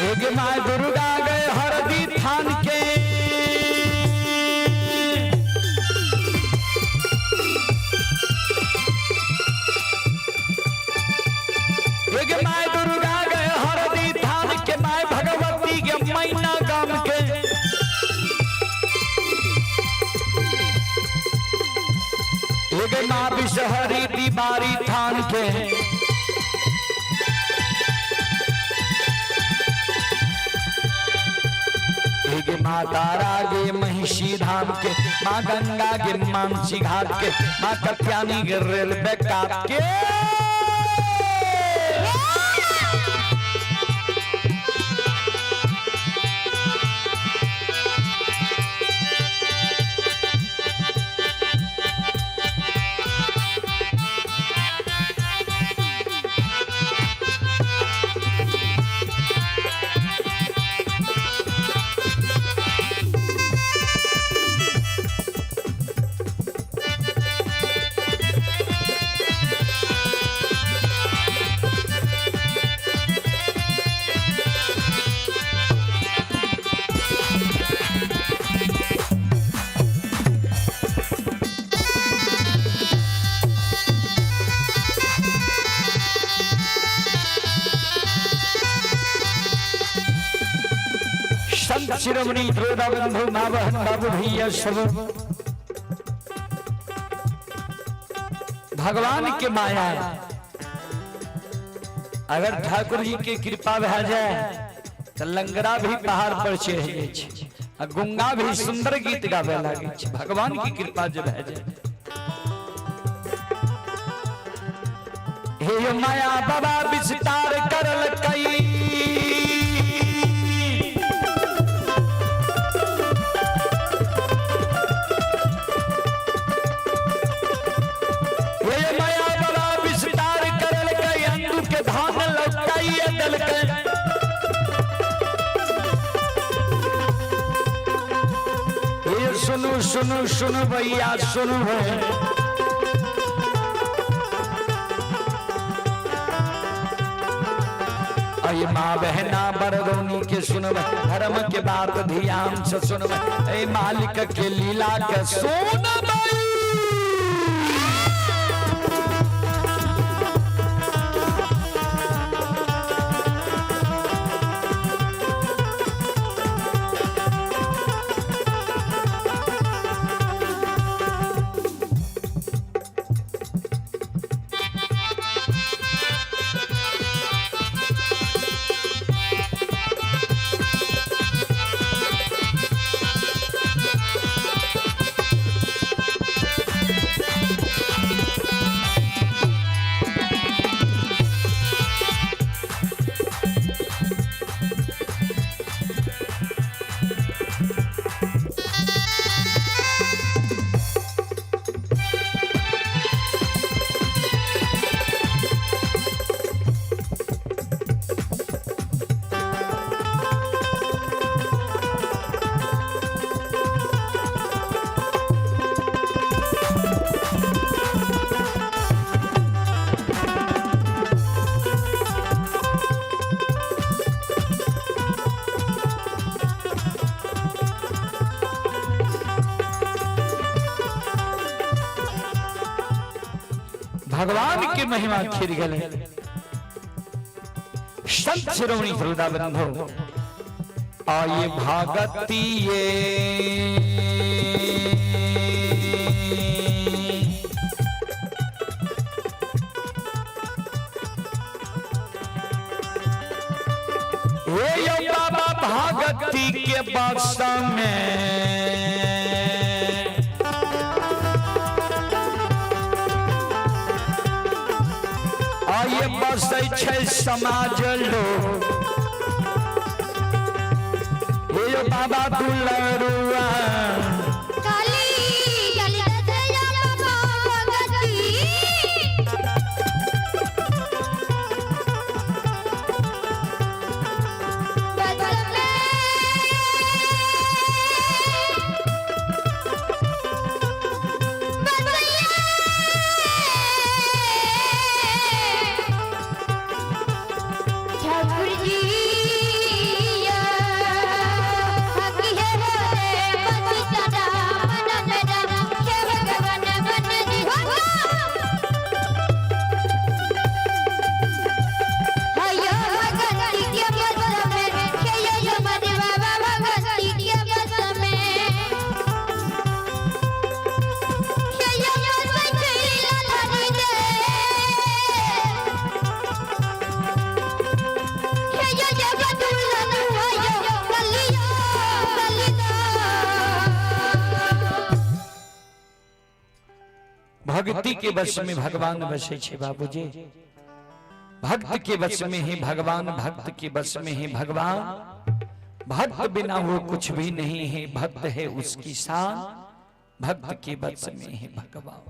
[SPEAKER 1] एक माँ दुर्गा गए हरदी थान के, एक माँ दुर्गा गए हरदी थान के, माँ भगवती के मैना गाम के, एक माँ विषहरी दीवारी थान के, एक माँ तारा गे महिषी धाम के, माँ गंगा गे मानसी घाट के, माँ कत्यानी गे रेलवे काट के। संत शिरोमणि द्रोदा बंधु माँ बहन बाबू भैया सब, भगवान के माया, अगर ठाकुर जी के कृपा भए जाए तो लंगड़ा भी पहाड़ पर चढ़ जाए छै आ गुंगा भी सुंदर गीत गावे लागे छै। भगवान की कृपा जब भए जाए। हे माया बाबा विस्तार करल कई, हे माया बाबा विस्तार करल कई, अंदू के धान लौटाई दलकै। हे सुनू सुनू सुनू भैया सुनू भैया, अय माँ बहना बरदौनी के सुनब, धर्म के बात ध्यान से सुनब, ऐ मालिक के लीला के सुनब। भगवान के महिमा खिर गए। संत शिरोमणि श्रोता बंधु, आये भागती ये हे यो बाबा भागती के बक्सा में आये बसै छै समाज लोग। हे यो बाबा दुलरुआ
[SPEAKER 2] काली ललित दया बाबा भगती। बदल में बसैया ठाकुर जी हक है रे बसिता मन मेरा हे भगवान बन जी हो हयो भगती के बस में, हे यो मन बाबा भगती के बस में, हे यो बस चैला धरी दे, हे यो जगदुलन हयो कलियो कलिदा।
[SPEAKER 1] भक्ति के वश में भगवान बसे छे बाबूजी। भक्त के वश में ही भगवान, भक्त के वश में ही भगवान। भक्त बिना वो कुछ भी नहीं है, भक्त है उसकी शान, भक्त के वश में ही भगवान।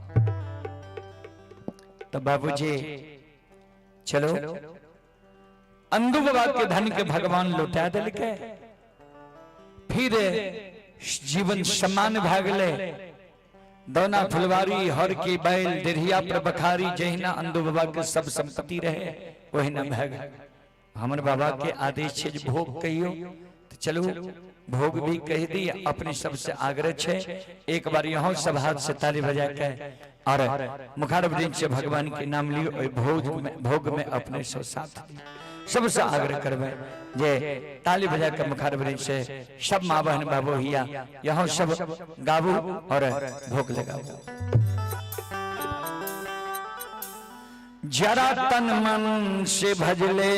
[SPEAKER 1] तो बाबूजी चलो, अंदू बाबा के धन के भगवान लौटा दिल के, फिर जीवन समान भागले। दौना फुलवारी हर की बैल देरिया पर बखारी, जहिना अंदू बाबा के सब संपत्ति रहे ओहिना भग। हमर बाबा के आदेश छे जे भोग कहियो, तो चलू भोग भी कह दी। अपने सबसे आग्रह छे एक बार यहाँ सब हाथ से ताली बजा के और मुखारबिंद से भगवान के नाम लियो और भोग में अपने सब साथ। सबसे आग्रह करबै जे ताली बजा के मुखारबरी से सब माँ बहन बाबू हिया यहाँ सब गाबू और भोग लगाबू। जरा तन मन से भजले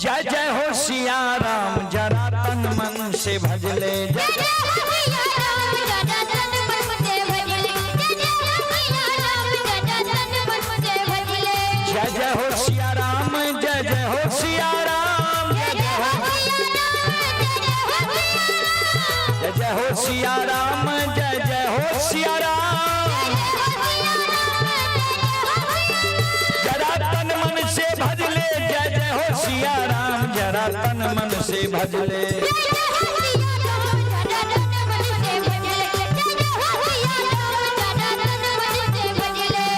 [SPEAKER 1] जय जय हो सिया राम, जरा तन मन से भजले जय
[SPEAKER 2] जय जय हो सिया राम, जरा तन मन से भजले। जय जय हो सिया राम, जरा तन मन से भजले।
[SPEAKER 1] जय जय हो सिया राम, जय जय हो सिया राम,
[SPEAKER 2] जय जय हो सिया राम, जय जय हो सिया राम।
[SPEAKER 1] जय जय हो सिया राम, जय जय हो सिया राम।
[SPEAKER 2] जय जय हो सिया राम, जय जय हो सिया राम।
[SPEAKER 1] जरा तन मन से भजले जय जय हो सिया राम, जरा तन मन से भजले।
[SPEAKER 2] जय जय हो सिया राम, जरा तन मन से भजले। जय जय हो सिया राम, जरा तन मन से भजले।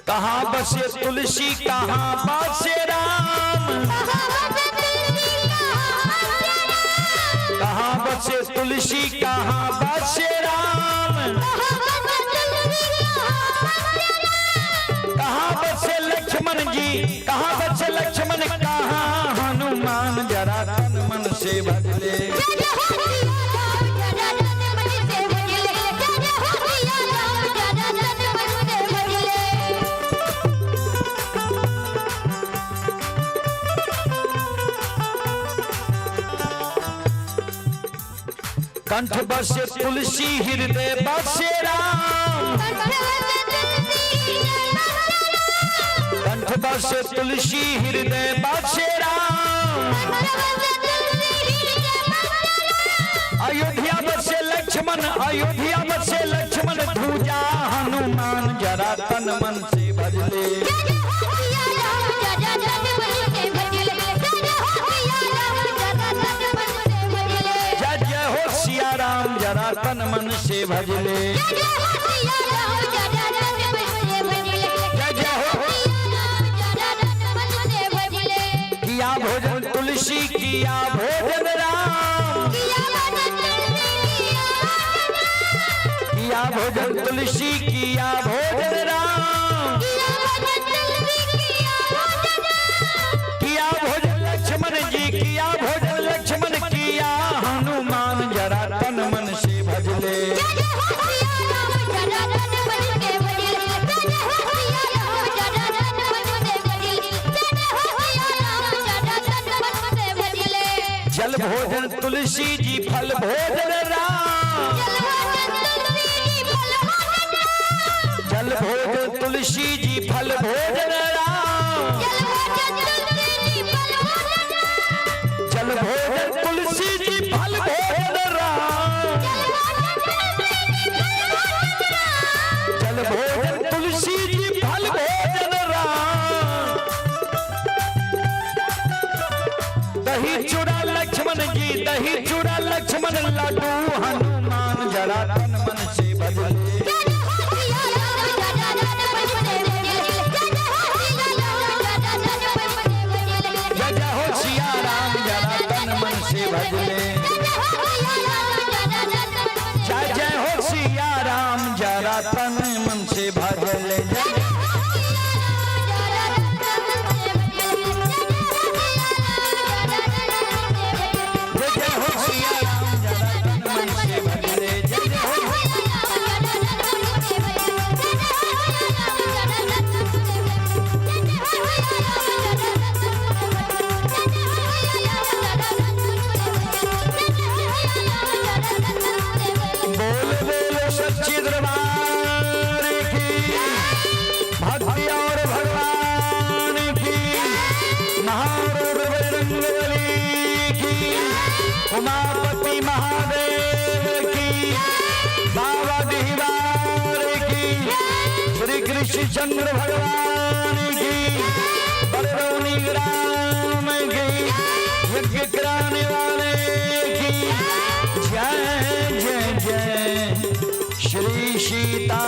[SPEAKER 1] कहाँ बसे तुलसी कहाँ बसे राम,
[SPEAKER 2] कहाँ बसे तुलसी, कहाँ बसे राम।
[SPEAKER 1] कहाँ बसे तुलसी कहाँ बसे राम,
[SPEAKER 2] कहाँ बसे तुलसी, कहाँ बसे राम।
[SPEAKER 1] कहाँ बसे लक्ष्मण जी, कहाँ बसे लक्ष्मण, कहाँ हनुमान, जरा तन मन से भजले।
[SPEAKER 2] जय जय हो सिया राम, जरा तन मन से भजले। जय जय हो सिया राम, जरा तन मन से भजले।
[SPEAKER 1] कंठ बसे तुलसी हृदय बसे राम,
[SPEAKER 2] कंठ बसे तुलसी,
[SPEAKER 1] कंठ बसे तुलसी हृदय बसे राम।
[SPEAKER 2] कंठ बसे तुलसी, हृदय बसे राम।
[SPEAKER 1] अयोध्या बसे लक्ष्मण, अयोध्या बसे लक्ष्मण, धूजा हनुमान, जरा तन मन से भजले।
[SPEAKER 2] जय जय हो सिया राम, जरा तन मन से भजले। जय जय हो सिया राम, जरा तन मन से भजले।
[SPEAKER 1] जय जय हो सिया राम, जरा तन मन से भजले।
[SPEAKER 2] जय जय हो सिया राम, जरा तन मन से भजले।
[SPEAKER 1] जय जय हो
[SPEAKER 2] सिया राम, जरा तन मन से भजले।
[SPEAKER 1] किया भोजन तुलसी किया भोजन राम,
[SPEAKER 2] किया भजन तुलसी, किया भजन राम।
[SPEAKER 1] किया भोजन तुलसी किया भोजन राम,
[SPEAKER 2] किया भजन तुलसी, किया भजन राम।
[SPEAKER 1] किया भोजन लक्ष्मण जी, किया भोजन लक्ष्मण, किया हनुमान, जरा तन मन से भजले।
[SPEAKER 2] जय जय हो सिया राम, जरा तन मन से भजले। जय जय हो सिया राम, जरा तन मन से भजले। जय जय हो सिया राम, जरा तन मन से भजले।
[SPEAKER 1] जल भोजन तुलसी जी फल भोजन राम,
[SPEAKER 2] जल भोजन तुलसी जी फल भोजन राम।
[SPEAKER 1] जल भोजन तुलसी जी फल भोजन राम,
[SPEAKER 2] जल भोजन तुलसी जी फल भोजन राम।
[SPEAKER 1] जल भोजन तुलसी जी फल भोजन राम,
[SPEAKER 2] जल भोजन तुलसी जी फल भोजन राम।
[SPEAKER 1] जल भोजन तुलसी जी फल भोजन राम। दही चूड़ा लक्ष्मण जी, दही चूड़ा लक्ष्मण, लड्डू हनुमान, जरा तन मन से भजले।
[SPEAKER 2] जय जय हो सिया राम, जरा तन मन से भजले। जय जय हो सिया राम, जरा तन मन से भजले।
[SPEAKER 1] जय जय हो सिया राम, जरा तन मन से भजले।
[SPEAKER 2] जय जय हो सिया राम, जरा तन मन से
[SPEAKER 1] जय जय हो सिया राम, जरा तन मन से भजले। जय
[SPEAKER 2] जय हो सिया राम, जरा तन मन से भजले। जय जय हो सिया राम, जरा तन मन से भजले।
[SPEAKER 1] जय जय हो सिया राम, जरा तन मन से भजले। जय
[SPEAKER 2] जय
[SPEAKER 1] जय
[SPEAKER 2] हो
[SPEAKER 1] हो
[SPEAKER 2] सिया राम, जरा तन मन से भजले। जय जय हो सिया राम, जरा तन मन से भजले। जय जय हो सिया राम, जरा तन मन से भजले। जय जय हो सिया राम, जरा तन मन से भजले। जय जय हो सिया राम, जरा तन मन से भजले।
[SPEAKER 1] बोल बोल सच्ची दरबार की, भक्ति और भगवान की, महारुद्र बजरंगबली की, उमापति महादेव की, बाबा दीवार की, श्री कृष्ण चंद्र भगवान की, बरौनी ग्राम की, यज्ञ कराने वाले की जय जय जय श्री सीता।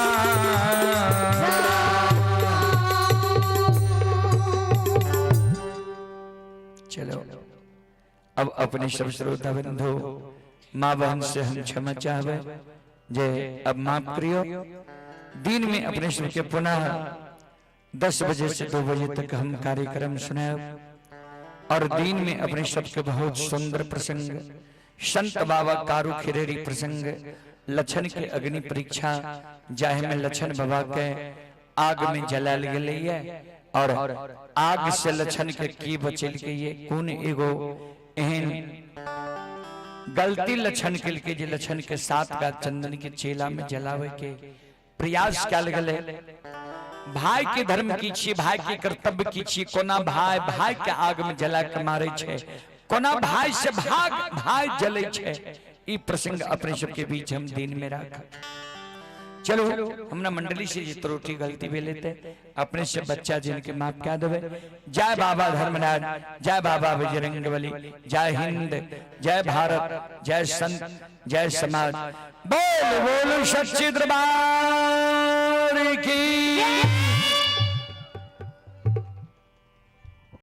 [SPEAKER 1] चलो अब अपने सब श्रोता बंधु माँ बहन से हम क्षमा चाहवे जे अब माफ करियो। दिन में अपने सबके पुनः 10 बजे से 2 बजे तक हम कार्यक्रम सुनायब और दिन में अपने सबके बहुत सुंदर प्रसंग, संत बाबा कारू खिरेरी प्रसंग, लक्षण के अग्नि परीक्षा, जाहि में लक्षण बाबा के आग में जलाल गेलैये और आग से लक्षण के की बचल के ये कोन एगो एहन गलती लक्षण के जे लक्षण के साथ का चंदन के चेला में जलावे के प्रयास कयल गेलै। भाई के धर्म की छी, भाई के कर्तव्य की छी, कोना भाई भाई के आग में जला के मारे छे, कोना भाई से भाग भाई जले छे, ई प्रसंग अपने सबके बीच हम दिन में राख। चलो हमरा मंडली से जे त्रुटि गलती भेल ते अपने से बच्चा जिनके माफ क्या देवे। जय बाबा धर्मनाथ, जय बाबा बजरंगबली, जय हिंद, जय भारत, जय संत, जय समाज। बोल बोल सच्चे दरबार।